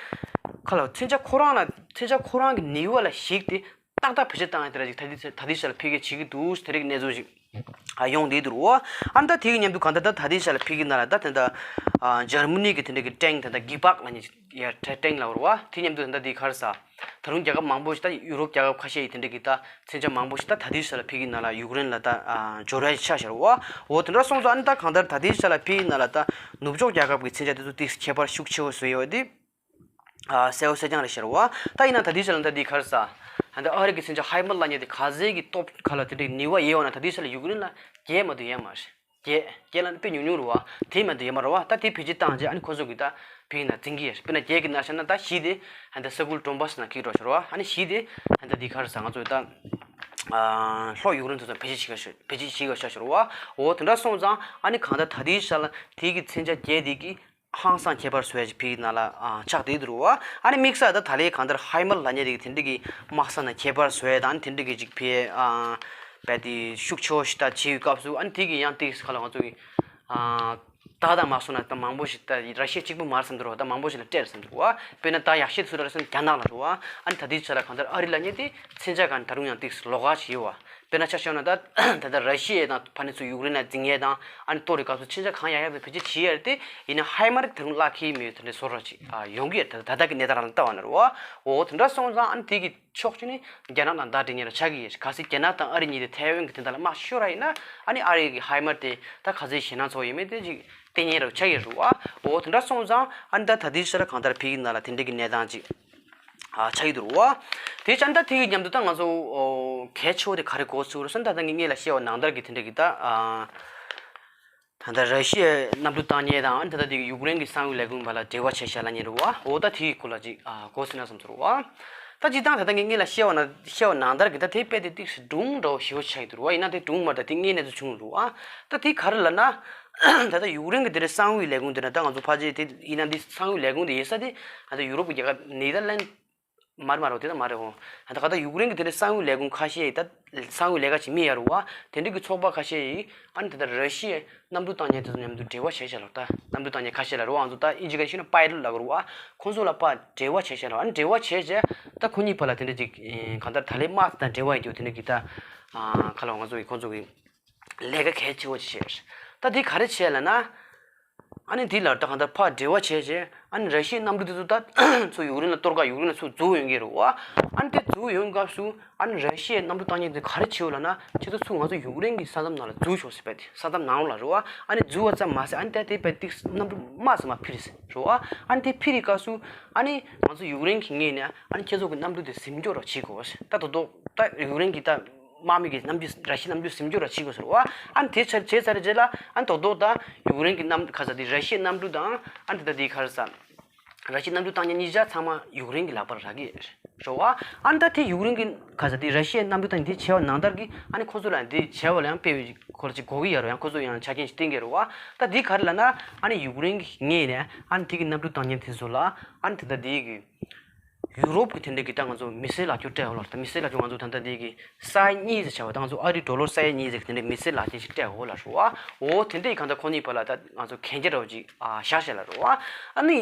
ཁ་ལ་མཚོན་ཆ་ཁོ་རང་ལ་མཚོན་ཆ་ཁོ་རང་གི་ནུས་པ་ལ་གཞིགས་ཏེ་ཏག་ཏག་བེད་སྤྱོད་བཏང་ཡ་དེ་འདྲ་ཞིག་ད་ལྟའི་ད་ལྟའི་ཆར་ལ་འཕེལ་རྒྱས་བྱེད་ཀྱི་འདུག་དེ་རིགས་གནས་ཚུལ་ཞིག་ཨ་ཡོང་བསྡད་འདུག་རོ། ཨ་ནི་ད་དེ་གི་མཉམ་དུ་གང་ལྟར་ད་ད་ལྟའི་ཆར་ལ་འཕེལ་རྒྱས་ནང་ལ་ད་དེ་འདྲ་ ཨ་འཇར་མ་ནི་གི་དེ་འདྲ་གི་ཊེང་ད་ལྟ་གི་པག་ལབ་མཁན་ཡ་ཊེང་ལབ་རེད་བ། དེ་མཉམ་དུ་ད་ལྟ་དེ་ག་རེ་ཟ། ད་རུང་རྒྱལ་ཁབ་མང་པོ་ཞིག་ད་ཡུ་རོབ་རྒྱལ་ཁབ་ཁ་ཤས་ཡིས་དེ་འདྲ་གི་ད་མཚོན་ཆ་མང་པོ་ཞིག་ད་ད་ལྟའི་ཆ་ལ་ཕ་གིའི་ནང་ལ་ཡུཀ་རེན་ལ་ད་ཨ་འབྱོར་ཡ་ཆགས་བཞག་རེད་བ། འོ་དེ་འདྲ་སོང་ཙང་ཨ་ནི་ད་གང་ལྟར་ད་ལྟའི་ཆ་ལ་ཕ་གིའི་ནང་ལ་ད་ནུབ་ཕྱོགས་རྒྱལ་ཁབ་ཀྱི་མཚོན་ཆ་དེ་ཚོ་ཏིག་ཁྱད་པར་ཤུགས་ཆེ་བོ་བཟོས་ཡོད་དེ། ཨ་གསལ་བོ་གསལ་རྐྱང་རེད་ཤག་རེད་བ། ད་ཡིན་ན་ད་ལྟའི་ཆ་ལ་ད་འདི་ག་རེ་ཟ། ད་ལྟ་ཨ་རི་གི་མཚོན་ཆ་ཧའི་མར་ལབ་མཁན་དེ་ག་ཚད་ཀྱི་སྟོབས་ག་ལ་དེ་འདྲའི་ནུས་པ་ཡོད་ན་ད་ལྟའི་ཆ་ལ་ཡུཀ་རེན་ལ་རྒྱལ་མ་ཐུབ་ཡོད་མ་རེད། རྒྱལ་རྒྱལ་ལ་དཔེ་ཉུང་ཉུང་རེད་བ། དེ་མ་གཏོགས་ཡོད་མ་རེད་བ། ད་དེ་བེད་སྤྱོད་བཏང་རྗེས་ཨ་ནི་ཁོ་ཚོ་གིས་ད་བོད་ནང་འཛིང་གི་ཡོད། དཔེར་ན་རྒྱ་གི་ནང་བཞག་ན་ད་གཞིས་དེ་ཧན་ད་ས་ཁུལ་ཌོན་བྷ་སི་ནང་འཁེལ་འགྲོ་ཤག་རེད་བ། ཨ་ནི་གཞིས་དེ་ཧན་ད་འདི་ག་རེ་ཟ། ང་ཚོ་ད་ལྷོ་ཡུཀ་རེན་དེ་ཚོ་བེད་སྤྱོད་བྱེད་ཤག་བེད་སྤྱོད་བྱེད་དགོས་ཤག་རེད་བ། འོ་དེ་འདྲ་སོང་ཙང་ཨ་ནི་གང་ལྟར་ད་ལྟའི་ཆ་ལ་དེ་གི་མཚོན་ཆ་རྒྱལ་དེ་གི་ཧང་སང་ཁྱད་པར་བཟོ་ཡ་ཅིག་བོད་ནང་ལ་ཨ་ཆགས་བསྡད་འདུག་རེད་བ། ཨ་ནི་དམིགས་བསལ་ད་ད་ལའི་གང་ལྟར་ཧའི་མར་ལབ་མཁན་དེ་གི་དེ་འདྲ་གི་དམག་ས་ནང་ཁྱད་པར་བཟོ་ཡ་དང་ཨ་ནི་དེ་འདྲ་གི་ཅིག་བོད་ཨ་བལ་དེ་ཤུགས་ཆེ་བོ་ཞིག་ད་བྱེད་ཡོད་སྐབས་སུ་ཨ་ནི་དེ་གི་ཡང་ཏིག་ཁ་ལ་ང་ཚོ་གི་ཨ་ད་ད་མ་སོང་ན་ད་མང་པོ་ཞིག་ད་ར་ཤི་ཡ་གཅིག་པུ་མ་རེད་བསམ་འདུག་རོ། ད་མང་པོ་ཞིག་ལ་སྤྲད་རེད་བསམ་འདུག་བ། དཔེར་ན་ད་ཡག་ཤོས་སུ་ར་རེད་བསམ་རྒྱ་ནག་ལ་རོ་བ། ཨ་ནི་ད་དེའི་ཆ་ལ་གང་ལྟར་ཨ་རི་ལབ་མཁན་དེ་མཚོན་ཆ་གང་ད་རུང་ཡང་ཏིག་ལོགས་ཀ་ཞིག་ཡོད་བ། དཔེར་ན་ཆ་བཞག་ན་ད་ད་ལྟ་ར་ཤི་ཡ་དང་ཕ་ནི་ཚུར་ཡུཀ་རེན་ལ་འཛིང་ཡས་དང་ཨ་ནི་གཏོར་རེས་སྐབས་སུ་མཚོན་ཆ་གང་ཡག་ཡག་བེད་སྤྱོད་བྱེད་ཡས་རེད་དེ། ཡིན་ན་ཧའི་མར་ད་རུང་བརླག་གི་མེད་དེ་འདྲའི་བཟོ་འདྲ་ཅིག་ཨ་ཡོང་གི་ཡོད། ད་ད་ལྟ་གི་གནས་སྟངས་རང་ལ་ལྟ་བ་ན་རོ་བ། འོ་དེ་འདྲ་སོང་ཙང་ཨ་ནི་དེ་གི་ཕྱོགས་གཅིག་ནི་རྒྱ་ནག་དང་ཟླ་སྒྲིལ་མཁན་ར་ཆགས་ཀྱི་ཡོད། གལ་སྲིད་རྒྱ་ནག་དང་ཨ་རི་གཉིས་དེ་ཐའེ་ཝན་གྱི་དོན་དག་ལ་དམག་ཤོར་བ་ཡིན་ན་ཨ་ནི་ཨ་རི་གི་ཧའི་མར་དེ་ད་ག་ཚོད་ཞེད་སྣང་ཚ་བོ་ཡོད་མེད་དེ་ཅིག་བལྟས་ཉན་ར་ཆགས་ཀྱི་རེད་བ། འོ་དེ་འདྲ་སོང་ཙང་ཨ་ནི་ད་ད་ལྟའི་ཆ་ལ་གང་ལྟར་ཕ་གིའི་ནང་ལ་དེ་འདྲ་གི་གནས་སྟངས་ཅིག་ཨ་ཆགས་ཀྱི་འདུག་རེད་བ། དེ་ཙང་ད་དེ་གི་མཉམ་དུ་ད་ང་ཚོ་ཨོ་གལ་ཆེ་བོ་དེ་ག་རེ་གོ་ཚུལ་རེད་ཟེར་ན། ད་ལྟ་ངས་སྔོན་ལ་བཤད་པ་ནང་ལྟར་གྱི་དེ་འདྲ་གི་ད་ཨ། ད་ལྟ་ར་ཤི་ཡའི་གནམ་གྲུ་བཏང་མཁན་དང་ཨ་ནི་ད་ལྟ་དེ་གི་ཡུཀ་རེན་གྱི་གསང་བའི་ལས་ཁུངས་བར་ལ་འབྲེལ་བ་བྱས་བཞག་ལབ་མཁན་རེད་བ། འོ་ད་དེའི་སྐོར་ལ་ཅིག་ཨ་གོ་ཟིན་ན་བསམ་ཚོར་བ། ད་སྤྱིར་བཏང་ད་ལྟ་ངས་སྔོན་ལ་བཤད་པ་ན་བཤད་པ་ནང་ལྟར་གྱི་ད་དེ་དཔེ་དེ་ཏིག་སེ་སྒྲུང་འདྲ་བོ་ཞེ་པོ་ཆགས་ཀྱི་འདུག་རེད་བ། ཡིན་ན་དེ་སྒྲུང་མ་རེད། ད་དེ་དངོས་གནས་ཚུལ་བྱུང་འདུག་ཨ། ད་དེ་ག་རེ་ལབ་ན། ད་ལྟ་ཡུཀ་རེན་གྱི་དེ་འདྲའི་གསང་བའི་ལས་ཁུངས་དེ་ན་ད་ང་ཚོ་ཕལ་ཆེར་དེ་ཡིན་ན་འདི་གསང་བའི་ལས་ཁུངས་དེ་ཡིན་ས་དེ་ད་ལྟ་ཡུ་རོབ་ཀྱི་རྒྱལ་ཁབ་ནེ་ཐར་ལན་མ་རེད་མ་རེད། དེ་ད་མ་རེད་ཧོ། ད་ག་ད་ཡུཀ་རེན་གྱི་དེ་འདྲའི་གསང་བའི་ལས་ཁུངས་ཁ་ཤས་ད་གསང་བའི་ལས་ཀ་བྱེད་མི་ཡོད་རེད་བ། དེ་འདྲ་གི་ཚོགས་པ་ཁ་ཤས་ཡིས་ཨ་ནི་ད་ལྟ་ར་ཤི་ཡའི་གནམ་གྲུ་བཏང་མཁན་དེ་ཚོ་མཉམ་དུ་འབྲེལ་བ་བྱས་བྱས་ལ། ད་གནམ་གྲུ་བཏང་མཁན་ཁ་ཤས་ལ་རེད་བ། ང་ཚོ་ད་ཨིན་ཇི་སྐད་ཤོད་ན་པའི་ལོཊ་ལབ་ཀྱི་རེད་བ། ཁོང་ཚོ་ལ་ཕར་འབྲེལ་བ་བྱས་བྱས་ལ། ཨ་ནི་འབྲེལ་བ་བྱས་བྱས་ད་ཁོ་གཉིས་བར་ལ་དེ་འདྲ་ཅིག་གང་ལྟར་ད་ལྟའི་དམག་དང་འབྲེལ་བ་ཡོད་རྒྱུ་དེ་འདྲ་གི་ད་ཁ་ལོ་ང་ཚོ་གི་ཁོང་ཚོ་གི་ལས་ཀ་གལ་ཆེ་བོ་ཅིག་བྱས། ད་འདི་ག་རེ་བྱས་ལབ་ན། ཨ་ནི་འདི་ལ་ད་གང་ལྟར་ཕར་འབྲེལ་བ་བྱས་བྱས་ཨ་ནི་ར་ཤི་ཡའི་གནམ་གྲུ་དེ་ཚོ་ད་ཚུར་ཡུཀ་རེན་ལ་གཏོར་ག་ཡུཀ་རེན་ལ་ཚུར་འཛུལ་ཡོང་གི་རེད་བ། ཨ་ནི་དེ་འཛུལ་ཡོང་སྐབས་སུ་ཨ་ནི་ར་ཤི་ཡའི་གནམ་གྲུ་བཏང་མཁན་དེ་ག་རེ་བྱེད་ལབ་ན། ཁྱེད་ཚོ་ཚུར་ང་ཚོ་ཡུཀ་རེན་གྱི་ས་མཚམས་ནང་ལ་འཛུལ་ཤོག་ཟེར། བས་ཏེ་ས་མཚམས་ནང་ལོགས་ལ་རེད་བ། ཨ་ནི་འཛུལ་བ་ཙམ་མ་ཟད་ཨ་ནི་ད་དེ་བས་ཏིག་གནམ་གྲུ་དམག་ཟེར་མ་ཕུད་རེད་ཟེར་རེད་བ། ཨ་ནི་དེ་ཕུད་རེད་སྐབས་སུ་ཨ་ནི་ང་ཚོ་ཡུཀ་རེན་གྱི་ངོས་ནས་ཨ་ནི་ཁྱེད་ཚོ་གི་གནམ་གྲུ་དེ་ཟིན་སྐྱོར་ར་བྱེད་དགོས་ཟེར། ད་དོ་དོ་ད་ཡུཀ་རེན་གྱི་ད་དམག་མི་གི་གནམ་གྲུ་ར་ཤི་གནམ་གྲུ་ཟིན་སྐྱོར་ར་བྱེད་དགོས་ཟེར་བ། ཨ་ནི་དེ་ཚར་བྱས་ཚར་རྗེས་ལ་ཨ་ནི་དོ་དོ་ད་ཡུཀ་རེན་གྱི་གནམ་ག་ས་དེ་ར་ཤི་གནམ་གྲུ་དང་ཨ་ནི་ད་དེ་ག་རེ་ཟ། ར་ཤི་གནམ་གྲུ་བཏང་མཁན་གཉིས་ཆ་ཚང་མ་ཡུཀ་རེན་གྱི་ལག་པར་རག་གི་རེད་བ། ཨ་ནི་ད་དེ་ཡུཀ་རེན་གྱི་ག་ས་དེ་ར་ཤི་ཡའི་གནམ་གྲུ་བཏང་མཁན་དེ་བྱས་པ་ནང་ལྟར་གྱི་ཨ་ནི་ཁོ་ཚོ་ལ་དེ་བྱས་པ་ལ་ཡང་དཔེ་ཁོ་ལ་ཅིག་གོ་གི་ཡོད་རེད། ཡང་ཁོ་ཚོ་ཡང་ཆ་རྐྱེན་ཞིག་བསྟན་གྱི་རེད་བ། ད་དེ་ག་རེ་ལབ་ན་ཨ་ནི་ཡུཀ་རེན་གྱི་ངོས་ནས་ཨ་ནི་དེ་གི་གནམ་གྲུ་བཏང་མཁན་དེ་ཚོ་ལ་ཨ་ནི་དེ་ད་དེ་གི་ཡུ་རོབ་ཀྱི་དེ་འདྲ་གི་ད་ང་ཚོ་མི་སེར་ལག་ཁྱེར་སྤྲད་འོ་ལ། ད་མི་སེར་ལག་ཁྱེར་ང་ཚོ་ད་ལྟ་དེ་གི་ས་ཡ་གཉིས་ཟེར་བྱ་བ་ད་ང་ཚོ་ཨ་རི་ཌོ་ལར་ས་ཡ་གཉིས་ཟེར་གི་དེ་འདྲ་མི་སེར་ལག་ཁྱེར་ཞིག་སྤྲད་འོ་ལ་རེད་བ། འོ་དེ་འདྲ་གི་གང་ལྟར་ཁོ་གཉིས་བར་ལ་ད་ང་ཚོ་གན་རྒྱ་འདྲ་བོ་ཅིག་ཨ་བཞག་བཞག་ལ་རེད་བ། ཨ་ནི་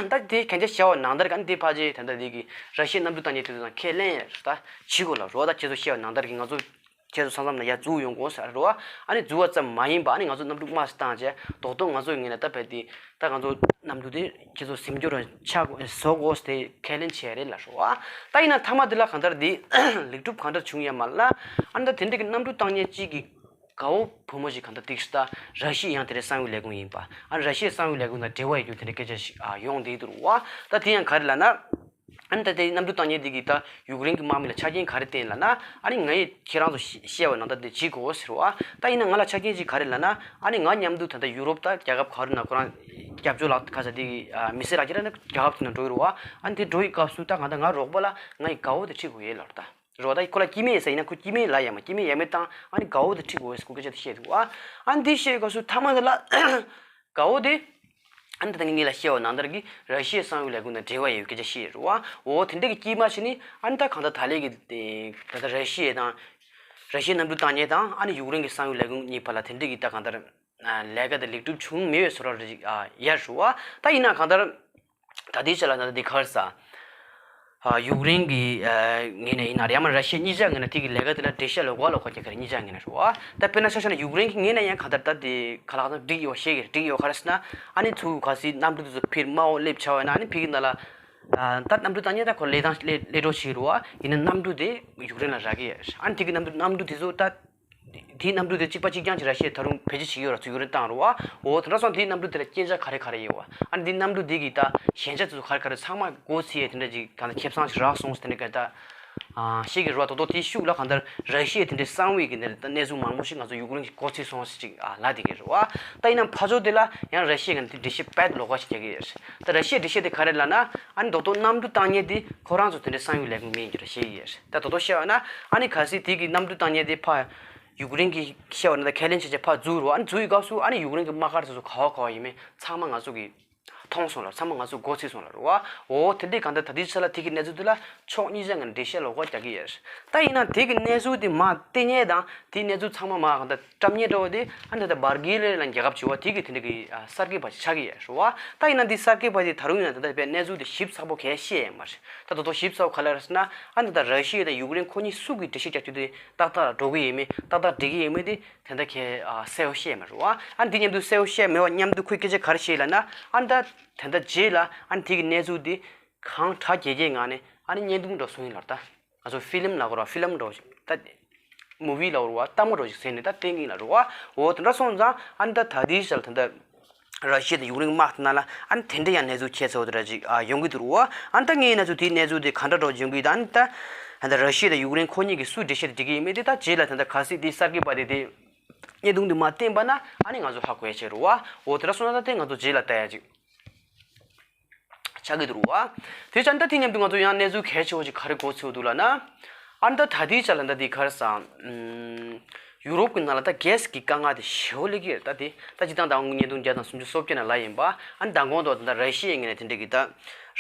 ད་དེ་གན་རྒྱ་བཞག་པ་ནང་ལྟར་གི་ཨ་ནི་དེ་ཕལ་ཆེར་ད་ལྟ་དེ་གི་ར་ཤི་ཡའི་གནམ་གྲུ་བཏང་མཁན་དེ་ཚོ་དང་ཁས་ལེན་ད་བྱེད་དགོས་ལ་རེད་བ། ད་ཁྱེད་ཚོ་བཤད་པ་ནང་ལྟར་གི་ང་ཚོ་ཁྱེད་ཚོ་ས་མཚམས་ནང་ཡར་འཛུལ་ཡོང་དགོས་ཟེར་རེད་བ། ཨ་ནི་འཛུལ་བ་ཙམ་མ་ཡིན་པ་ཨ་ནི་ང་ཚོ་གནམ་གྲུ་དམག་སུ་བཏང་བྱས་རྡོག་རྡོག་ང་ཚོ་ངོས་ནས་ད་བས་ཏེ་ད་ང་ཚོ་གནམ་གྲུ་དེ་ཁྱེད་ཚོ་ཟིན་སྐྱོར་ཆག་བཟོ་དགོས་ཟེར་ཁས་ལེན་བྱས་རེད་ལ་རེད་བ། ད་ཡིན་ན་མཐའ་མ་དེ་ལ་གང་ལྟར་དེ་ལེགས་གྲུབ་གང་ལྟར་བྱུང་ཡ་མ་རེད་ལ། ཨ་ནི་ད་དེ་འདྲ་གི་གནམ་གྲུ་བཏང་མཁན་གཅིག་གི་དགའ་བོ་བུ་མོ་ཞིག་གང་ལྟར་ཏིག་ཤི་ད་ར་ཤི་ཡ་ཡང་དེ་འདྲའི་གསང་བའི་ལས་ཁུངས་ཡིན་པ། ཨ་ནི་ར་ཤི་ཡའི་གསང་བའི་ལས་ཁུངས་དང་འབྲེལ་བ་ཡོད་རྒྱུ་དེ་འདྲའི་སྐད་ཆ་ཞིག་ཨ་ཡོང་བསྡད་འདུག་བ། ད་དེ་ཡང་ག་རེ་ལབ་ན། ཨ་ནི་ད་ལྟའི་གནམ་གྲུ་བཏང་མཁན་འདི་གིས་ད་ཡུཀ་རེན་གྱི་དམག་མི་ལ་ཆ་རྐྱེན་ག་རེ་བསྟན་ལབ་ན། ཨ་ནི་ང་ཡིས་ཁྱེད་རང་ཚོ་བཤད་པ་ནང་ལྟར་དེ་བྱེད་དགོས་ཟེར་བ། ད་ཡིན་ན་ང་ལ་ཆ་རྐྱེན་ཅིག་ག་རེ་ལབ་ན། ཨ་ནི་ང་མཉམ་དུ་ད་ལྟ་ཡུ་རོབ་ད་རྒྱལ་ཁབ་ག་རེ་ན་ཁོ་རང་རྒྱབ་སྐྱོར་ལ་ག་ས་དེ་གི་མི་སེར་ལག་ཁྱེར་ནི་རྒྱལ་ཁབ་དེ་ན་འགྲོ་གི་རེད་བ། ཨ་ནི་དེ་འགྲོ་ཡི་སྐབས་སུ་ད་ང་ད་ང་རོགས་པ་ལ་ང་ཡི་དགའ་བོ་དེ་ཁྲིད་དགོས་ཡོད་ལབ་ད། རོགས་ད་ཁོ་ལ་སྐྱེ་དམན་ཡིན་ས་ཡིན་ན་ཁོ་སྐྱེ་དམན་ལ་ཡ་མ་སྐྱེ་དམན་ཡ་མེད་དང་ཨ་ནི་དགའ་བོ་དེ་ཁྲིད་དགོས་ཟེར་ཁོ་སྐད་ཆ་དེ་བཤད་འདུག་བ། ཨ་ནི་དེ་བཤད་སྐབས་སུ་མཐའ་མ་དེ་ལ་དགའ་བོ་དེ། ཨ་ནི་ད་ལྟ་ངས་ལ་བཤད་པ་ནང་ལྟར་གྱི་ར་ཤི་ཡའི་གསང་བའི་ལས་ཁུངས་དང་འབྲེལ་བ་ཡོད་སྐད་ཆ་བཤད་རེད་བ། འོ་དེ་འདྲ་གི་དཀྱིལ་མ་ཞིག་ནི་ཨ་ནི་ད་གང་ལྟར་ད་ལས་ཀྱི་ད་ལྟ་ར་ཤི་ཡ་དང་། ར་ཤི་ཡའི་གནམ་གྲུ་བཏང་མཁན་དང་ཨ་ནི་ཡུཀ་རེན་གྱི་གསང་བའི་ལས་ཁུངས་གཉིས་བར་ལ་དེ་འདྲ་གི་ད་གང་ལྟར་ལས་ཀ་དེ་ལེགས་གྲུབ་བྱུང་མེད་པའི་བཟོ་འདྲ་ཞིག་ཡར་རེད་བ། ད་ཡིན་ན་གང་ལྟར་ད་ལྟའི་ཆ་ལ་ད་ལྟ་དེ་ག་རེ་ཟ། ཡུཀ་རེན་གྱི་ངོས་ནས་ཡིན་ན་རེད། ཡང་མིན་ར་ཤི་ཡའི་གཉིས་ཆ་ངོས་ནས་དེ་གི་ལས་ཀ་དེ་ལ་འགྲེལ་བཤད་ལོགས་ཀ་ལོགས་ཀ་རྒྱག་གི་རེད། གཉིས་ཆ་ངོས་ནས་རེད་བ། ད་དཔེར་ན་ཆ་བཞག་ན་ཡུཀ་རེན་གྱི་ངོས་ནས་ཡང་གང་ལྟར་ད་དེ་ག་ལ་གང་ལྟར་འགྲིག་ཡོད་ཤེས་ཀྱི་རེད། འགྲིག་ཡོད་ག་རེ་ཟེར་ན། ཨ་ནི་ཚུར་གལ་སྲིད་གནམ་གྲུ་དེ་ཚོ་ཕར་མར་འོག་སླེབས་བྱས་པ་ཡིན་ན། ཨ་ནི་ཕ་གི་ནང་ལ་ད་གནམ་གྲུ་བཏང་མཁན་ད་ཁོ་ལས་དང་ལས་ལས་འགྲོ་བྱེད་ཀྱི་རེད་བ། ཡིན་ན་གནམ་གྲུ་དེ་ཡུཀ་རེན་ལ་རག་གི་ཡོད་རེད། ཨ་ནི་དེ་གི་གནམ་གྲུ་གནམ་གྲུ་དེ་ཚོ་ད། དེའི་གནམ་གྲུ་དེ་གཅིག་པ་གཅིག་རྐྱང་ཅིག་ར་ཤི་ཡས་ད་རུང་བེད་སྤྱོད་བྱེད་ཀྱི་ཡོད་ར། ཚུར་ཡུཀ་རེན་བཏང་རུ་བ། འོ་དེ་འདྲ་སོང་དེའི་གནམ་གྲུ་དེ་ལ་རྐྱེན་ཆ་ག་རེ་ག་རེ་ཡོད་བ། ཨ་ནི་དེའི་གནམ་གྲུ་དེ་གི་ད་ཞན་ཆ་དེ་ཚོ་ག་རེ་ག་རེ་ཚང་མ་སྒོ་ཕྱེ་ཡས་དེ་འདྲ་ཅིག་གང་ལྟར་ཁེ་བཟང་ཞིག་རག་སོང་ཟེར་དེ་འདྲ་ག་ད་ཤེས་ཀྱི་རེད་བ། ད་དོ་དེའི་ཤུགས་ལ་གང་ལྟར་ར་ཤི་ཡས་དེ་འདྲའི་གསང་བའི་གི་འདི་འདྲ་ད་གནས་ཚུལ་མང་པོ་ཞིག་ང་ཚོ་ཡུཀ་རེན་གྱི་སྒོ་ཕྱེ་སོང་ཟེར་ཅིག་ལབ་བསྡད་ཀྱི་རེད་བ། ད་ཡིན་ན་ཕར་ཕྱོགས་དེ་ལ་ཡང་ར་ཤི་ཡས་ཀྱིས་དེ་འགྲེལ་བཤད་དཔེ་ལོགས་ཀ་ཞིག་རྒྱག་གི་ཡོད་རེད། ད་ར་ཤི་ཡས་འགྲེལ་བཤད་དེ་ག་རེ་ལབ་ན། ཨ་ནི་རྡོག་རྡོག་གནམ་གྲུ་བཏང་མཁན་དེ་ཁོ་རང་ཚོ་དེ་འདྲའི་གསང་བའི་ལས་ཁུངས་མེད་ཀྱི་རེད་ཞེས་ཡོད་རེད། ད་རྡོག་རྡོག་བཤད་པ་ན། ཨ་ནི་གལ་སྲིད་དེ་གི་གནམ་གྲུ་བཏང་མཁན་དེ་ཕར་ཡུཀ་རེན་གྱི་བཤད་པ་ན་ད་ཁས་ལེན་བྱས་བྱས་ཕར་འཛུལ་རུ། ཨ་ནི་འཛུལ་བའི་སྐབས་སུ་ཨ་ནི་ཡུཀ་རེན་གྱི་དམག་སྒར་དེ་ཚོ་ག་བ་ག་བ་ཡིན་མིན་ཚང་མ་ང་ཚོ་གིས་མཐོང་སོང་ལ། ཚང་མ་ང་ཚོ་སྒོ་ཕྱེ་སོང་ལ་རུ་བ། འོ་དེ་འདྲའི་གང་ལྟར་ད་ལྟའི་ཆ་ལ་དེ་གི་གནས་ཚུལ་དེ་ལ་ཕྱོགས་གཉིས་ཆ་ངོས་ནས་འགྲེལ་བཤད་ལོགས་ཀ་རྒྱག་གི་ཡོད་རེད། ད་ཡིན་ན་དེ་གི་གནས་ཚུལ་དེ་མར་བལྟས་མཁན་དང་དེའི་གནས་ཚུལ་ཚང་མ་མར་གང་ལྟར་བཀྲམ་མཁན་འདྲ་བོ་དེ་ཨ་ནི་ད་ལྟ་བར་གྷི་ལི་ལ་རྒྱལ་ཁབ་བྱུང་བ་དེ་གི་དེ་འདྲ་གི་གསར་འགོད་པ་ཞིག་ཆགས་ཀྱི་ཡོད་རེད་བ། ད་ཡིན་ན་འདི་གསར་འགོད་པ་དེ་ད་རུང་ཡིན་ན་ད་ལྟ་བའི་གནས་ཚུལ་དེ་ཞིབ་ཚགས་པོ་གས་བཤད་ཡོད་མ་རེད། ད་ད་དུང་ཞིབ་ཚགས་པོ་ག་ལ་རེད་ཟེར་ན། ཨ་ནི་ད་ལྟ་ར་ཤི་ཡ་དང་ཡུཀ་རེན་ཁོ་གཉིས་སུ་གི་འགྲེལ་བཤད་རྒྱག་རྒྱུ་དེ་ཏག་ཏག་ལ་འགྲོ་གི་ཡོད་མེད། ཏག་ཏག་འགྲིག་གི་ཡོད་མེད་དེ་དེ་འདྲ་གས་གསལ་པོ་བཤད་ཡོད་མ་རེད་བ། ཨ་ནི་འདི་མཉམ་དུ་གསལ་པོ་བཤད་མེད་པ་མཉམ་དུ་ཁོས་སྐད་ཆ་ག་རེ་བཤད་ལབ་ན། ཨ་ནི་ད་དེ་འདྲ་རྗེས་ལ་ཨ་ནི་དེ་གི་གནས་ཚུལ་དེ་གང་དྲག་རྒྱས་རྒྱས་ངང་ནས་ཨ་ནི་བརྙན་ཐུང་འདྲ་བཟོ་ཡིན་ལབ། ད་ང་ཚོ་ཕི་ལིམ་ལབ་དགོས་ར། ཕི་ལིམ་འདྲ་ཞིག་ད་མུ་བི་ལབ་དགོས་ར་བ། ལྟད་མོ་འདྲ་ཞིག་བཟོས་ནས་ད་བསྟན་གྱི་ཡིན་ལབ་རེད་བ། འོ་དེ་འདྲ་སོང་ཙང་ཨ་ནི་ད་ད་ལྟའི་ཆར་ད་ལྟ་ར་ཤི་ཡ་དང་ཡུཀ་རེན་དམག་དེ་ནང་ལ་ཨ་ནི་དེ་འདྲ་ཡང་གནས་ཚུལ་ཁྱད་མཚར་པོ་དེ་འདྲ་ཞིག་ཨ་ཡོང་གི་འདུག་རེད་བ། ཨ་ནི་ད་ངས་ཡིན་ན་ཚོ་དེའི་གནས་ཚུལ་དེ་ག་འདྲ་འདྲ་ཡོང་གི་ད། ཨ་ནི་ད་ད་ལྟ་ར་ཤི་ཡ་དང་ཡུཀ་རེན་ཁོ་གཉིས་ཀྱིས་སུ་འགྲེལ་བཤད་དེ་འགྲིག་གི་ཡིན་མེད་དེ་ད་རྗེས་ལ་ད་ལྟ་གལ་སྲིད་དེ་གསར་འགོད་པ་དེ་དེ་བརྙན་ཐུང་དེ་མར་བསྟན་པ་ན་ཨ་ནི་ང་ཚོ་ཧ་གོ་ཡ་བྱེད་རེད་བ། འོ་དེ་འདྲ་སོང་ན་ད་དེ་ང་ཚོ་རྗེས་ལ་ལྟ་ཡ་ཅིག་ཆགས་ཀྱི་འདུག་རེད་བ། དེ་ཆ་ནི་ད་དེ་མཉམ་དུ་ང་ཚོ་ཡང་གནས་ཚུལ་གལ་ཆེ་བོ་ཅིག་ག་རེ་གོ་ཚོད་འདུག་ལབ་ན། ཨ་ནི་ད་ད་ལྟའི་ཆ་ལ་ད་དེ་ག་རེ་ཟེར། ཨམ། ཡུ་རོབ་ཀྱི་ནང་ལ་ད་གྷེ་སི་གི་དཀའ་ངལ་དེ་ཞེ་པོ་སླེབས་ཀྱི་རེད། ད་དེ་ད་སྤྱིར་བཏང་ད་ང་ཚོ་བརྙན་ཐུང་བརྒྱ་དང་སུམ་ཅུ་སོ་བརྒྱད་ནང་ལབ་ཡིན་པ། ཨ་ནི་མདང་དགོང་དུ་ད་ར་ཤི་ཡའི་ངོས་ནས་དེ་འདྲ་གི་ད་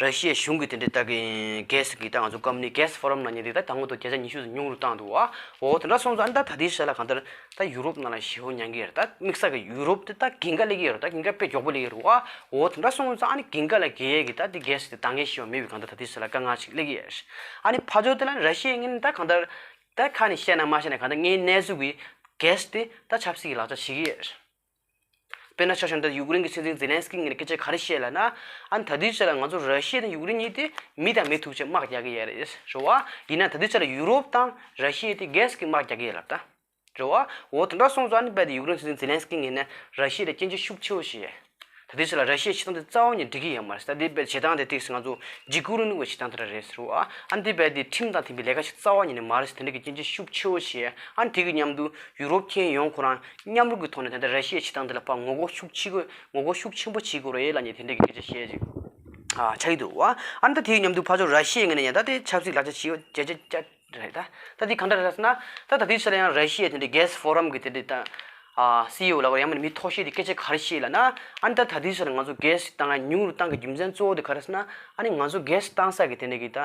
ར་ཤི་ཡའི་གཞུང་གི་དེ་འདྲ་ད་གི་གྷེ་སི་གི་ད་ང་ཚོ་ཀམ་པ་ནི་གྷེ་སི་ཕོ་རམ་ལབ་མཁན་དེ་ད་མདང་དགོང་དུ་བརྒྱ་ཆ་ཉི་ཤུ་ཙམ་ཉུང་རུ་བཏང་འདུག་བ། འོ་དེ་འདྲ་སོང་ཙང་ཨ་ནི་ད་ད་ལྟའི་ཆ་ལ་གང་ལྟར་ད་ཡུ་རོབ་ནང་ལ་ཞེ་པོ་མྱངས་ཀྱི་རེད། ད་དམིགས་བསལ་གྱི་ཡུ་རོབ་དེ་ད་གྱེན་ག་སླེབས་ཀྱི་ཡོད་རེད། ད་གྱེན་ག་དཔེ་མགྱོགས་པོ་སླེབས་ཀྱི་རེད་བ། འོ་དེ་འདྲ་སོང་ཙང་ཨ་ནི་གྱེན་ག་ལ་གྱེན་ཡས་ཀྱི་ད་དེ་གྷེ་སི་དེ་འདང་ངེས་ཤེས་པ་མེད་པའི་གང་ལྟར་ད་ལྟའི་ཆ་ལ་དཀའ་ངལ་ཞིག་སླེབས་ཀྱི་ཡོད་རེད། ཨ་ནི་ཕར་ཕྱོགས་དེ་ལ་ར་ཤི་ཡའི་ངོས་ནས་ད་གང་ལྟར་ད་ཁ་ནས་བཤད་ན་མ་བཤད་ན་གང་ལྟར་ངའི་གནས་ཚུལ་གྱི་གྷེ་སི་དེ་ད་ཆབ་སྲིད་ཀྱི་ལག་ཆ་བྱེད་ཀྱི་ཡོད་རེད། དཔེར་ན་ཆ་བཞག་ན་ད་ཡུཀ་རེན་གྱི་སྲིད་འཛིན་ཛེ་ལན་སི་ཀི་ངོས་ནས་སྐད་ཆ་ག་རེ་བཤད་ལབ་ན། ཨ་ནི་ད་ལྟའི་ཆ་ལ་ང་ཚོ་ར་ཤི་ཡ་དང་ཡུཀ་རེན་གཉིས་དེ་མི་དང་མི་ཐུག་བྱས་དམག་རྒྱག་གི་ཡོད་རེད་རེད་བ། ཡིན་ན་ད་ལྟའི་ཆ་ལ་ཡུ་རོབ་དང་ར་ཤི་ཡ་དེ་གྷེ་སི་གི་དམག་རྒྱག་གི་ཡོད་ལབ་ད། རེད་བ། འོ་དེ་འདྲ་སོང་ཙང་ཨ་ནི་རྦད་དེ་ཡུཀ་རེན་སྲིད་འཛིན་ཛེ་ལན་སི་ཀི་ངོས་ནས་ར་ཤི་ཡ་ལ་སྐྱོན་བརྗོད་ཤུགས་ཆེ་བོ་བྱས། ད་ལྟའི་ཆ་ལ་ར་ཤི་ཡའི་བྱེད་སྟངས་དེ་རྩ་བ་ཉིད་འགྲིག་གི་ཡོད་མ་རེད། ད་དེ་རྦད་བྱེད་སྟངས་དེ་ཏོག་ཙམ་ང་ཚོ་འཇིགས་སྐུལ་རིང་ལུགས་ཀྱི་བྱེད་སྟངས་དེ་འདྲ་རེད་ཟེར་བ། ཨ་ནི་དེ་རྦད་དེ་ཁྲིམས་དང་མཐུན་པའི་ལས་ཀ་ཞིག་རྩ་བ་ཉིད་ནས་མ་རེད་ཟེར་དེ་འདྲ་གི་སྐྱོན་བརྗོད་ཤུགས་ཆེ་བོ་བྱས། ཨ་ནི་དེ་གི་མཉམ་དུ་ཡུ་རོབ་ཁྱོན་ཡོངས་ཁོ་རང་མཉམ་རུབ་ཀྱི་ཐོག་ནས་ད་ལྟ་ར་ཤི་ཡའི་བྱེད་སྟངས་དེ་ལ་ཕར་ངོ་རྒོལ་ཤུགས་ཆེ་ངོ་རྒོལ་ཤུགས་ཆེན་པོ་བྱེད་དགོས་རེད་ལབ་མཁན་དེ་འདྲ་གི་སྐད་ཆ་བཤད་ཅིག་ཨ་ཆགས་ཀྱི་འདུག་བ། ཨ་ནི་ད་དེ་གི་མཉམ་དུ་ཕར་ཕྱོགས་ར་ཤི་ཡའི་ངོས་ནས་ཡང་ད་དེ་ཆབ་སྲིད་ལག་ཆ་བྱེད་བྱེད་བྱེད་བྱེད་རེད་ད། ད་དེ་གང་འདྲ་རེད་ཟེར་ན། ད་ད་ལྟའི་ཆ་ལ་ཡང་ར་ཤི་ཡའི་དེ་འདྲའི་གྷེ་སི་ཕོ་རམ་གི་དེ་འདྲའི་ད་ཨ་སི་ཨི་ཨོ་ལབ་དགོས་རེད། ཡང་མིན་མི་མཐོ་ཤོས་དེ་སྐད་ཆ་ག་རེ་བཤད་ལབ་ན། ཨ་ནི་ད་ད་ལྟའི་ཆ་ལ་ང་ཚོ་གྷེ་སི་བཏང་ཡ་ཉུང་རུ་བཏང་གི་རྒྱུ་མཚན་གཙོ་བོ་དེ་ག་རེ་ཟེར་ན། ཨ་ནི་ང་ཚོ་གྷེ་སི་བཏང་ས་གི་དེ་འདྲ་གི་ད་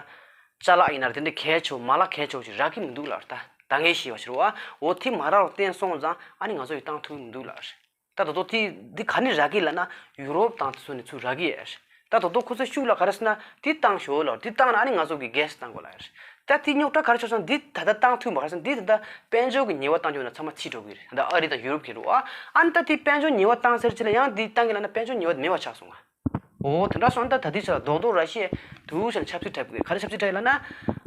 ཅ་ལག་ཡིན་ན་རེད། དེ་འདྲ་གལ་ཆེ་བོ་མ་ལག་གལ་ཆེ་བོ་ཞིག་རག་གི་མི་འདུག་ལབ་རེད། ད་ད་ངས་ཤེས་པ་ཕྱིར་བ། འོ་དེ་མ་རག་པར་བརྟེན་སོང་ཙང་ཨ་ནི་ང་ཚོ་ཡིས་བཏང་ཐུབ་ཀྱི་མི་འདུག་ལབ་རེད། ད་ད་དུང་དེ་འདི་ག་ནས་རག་གི་ལབ་ན་ཡུ་རོབ་དང་དེ་ཚོ་ནས་ཚུར་རག་གི་ཡོད་རེད། ད་ད་དུང་ཁོ་ཚོའི་ཤུགས་ལ་ག་རེ་ཟེར་ན་དེ་བཏང་ཤོག་ལབ། དེ་བཏང་ན་ཨ་ནི་ང་ཚོ་གི་གྷེ་སི་བཏང་དགོས་ལབ་རེད། ད་དེ་རྙོག་དྲ་ག་རེ་ཆགས་སོང་། འདི་ད་ལྟ་བཏང་ཐུབ་མ་ག་རེ་ཟེར་ན་འདི་ད་ལྟ་དཔལ་འབྱོར་གྱི་ཉེས་པ་བཏང་རྒྱུ་ན་ཚང་མ་ཚིག་འགྲོ་གི་རེད། ད་ལྟ་ཨ་རི་དང་ཡུ་རོབ་ཀྱི་རེད་བ། ཨ་ནི་ད་དེ་དཔལ་འབྱོར་ཉེས་པ་བཏང་ཟེར་ཅི་ལ་ཡང་འདི་བཏང་གི་ལབ་ན་དཔལ་འབྱོར་ཉེས་པ་མེད་པ་ཆགས་སོང་ང་། འོ་དེ་འདྲ་སོང་ད་ད་ལྟའི་ཆ་ལ་རྡོག་རྡོག་ར་ཤི་ཡས་དུ་ཆ་ཆབ་སྲིད་འཁྲབ་དགོས་ག་རེ་ཆབ་སྲིད་འཁྲབ་ལབ་ན།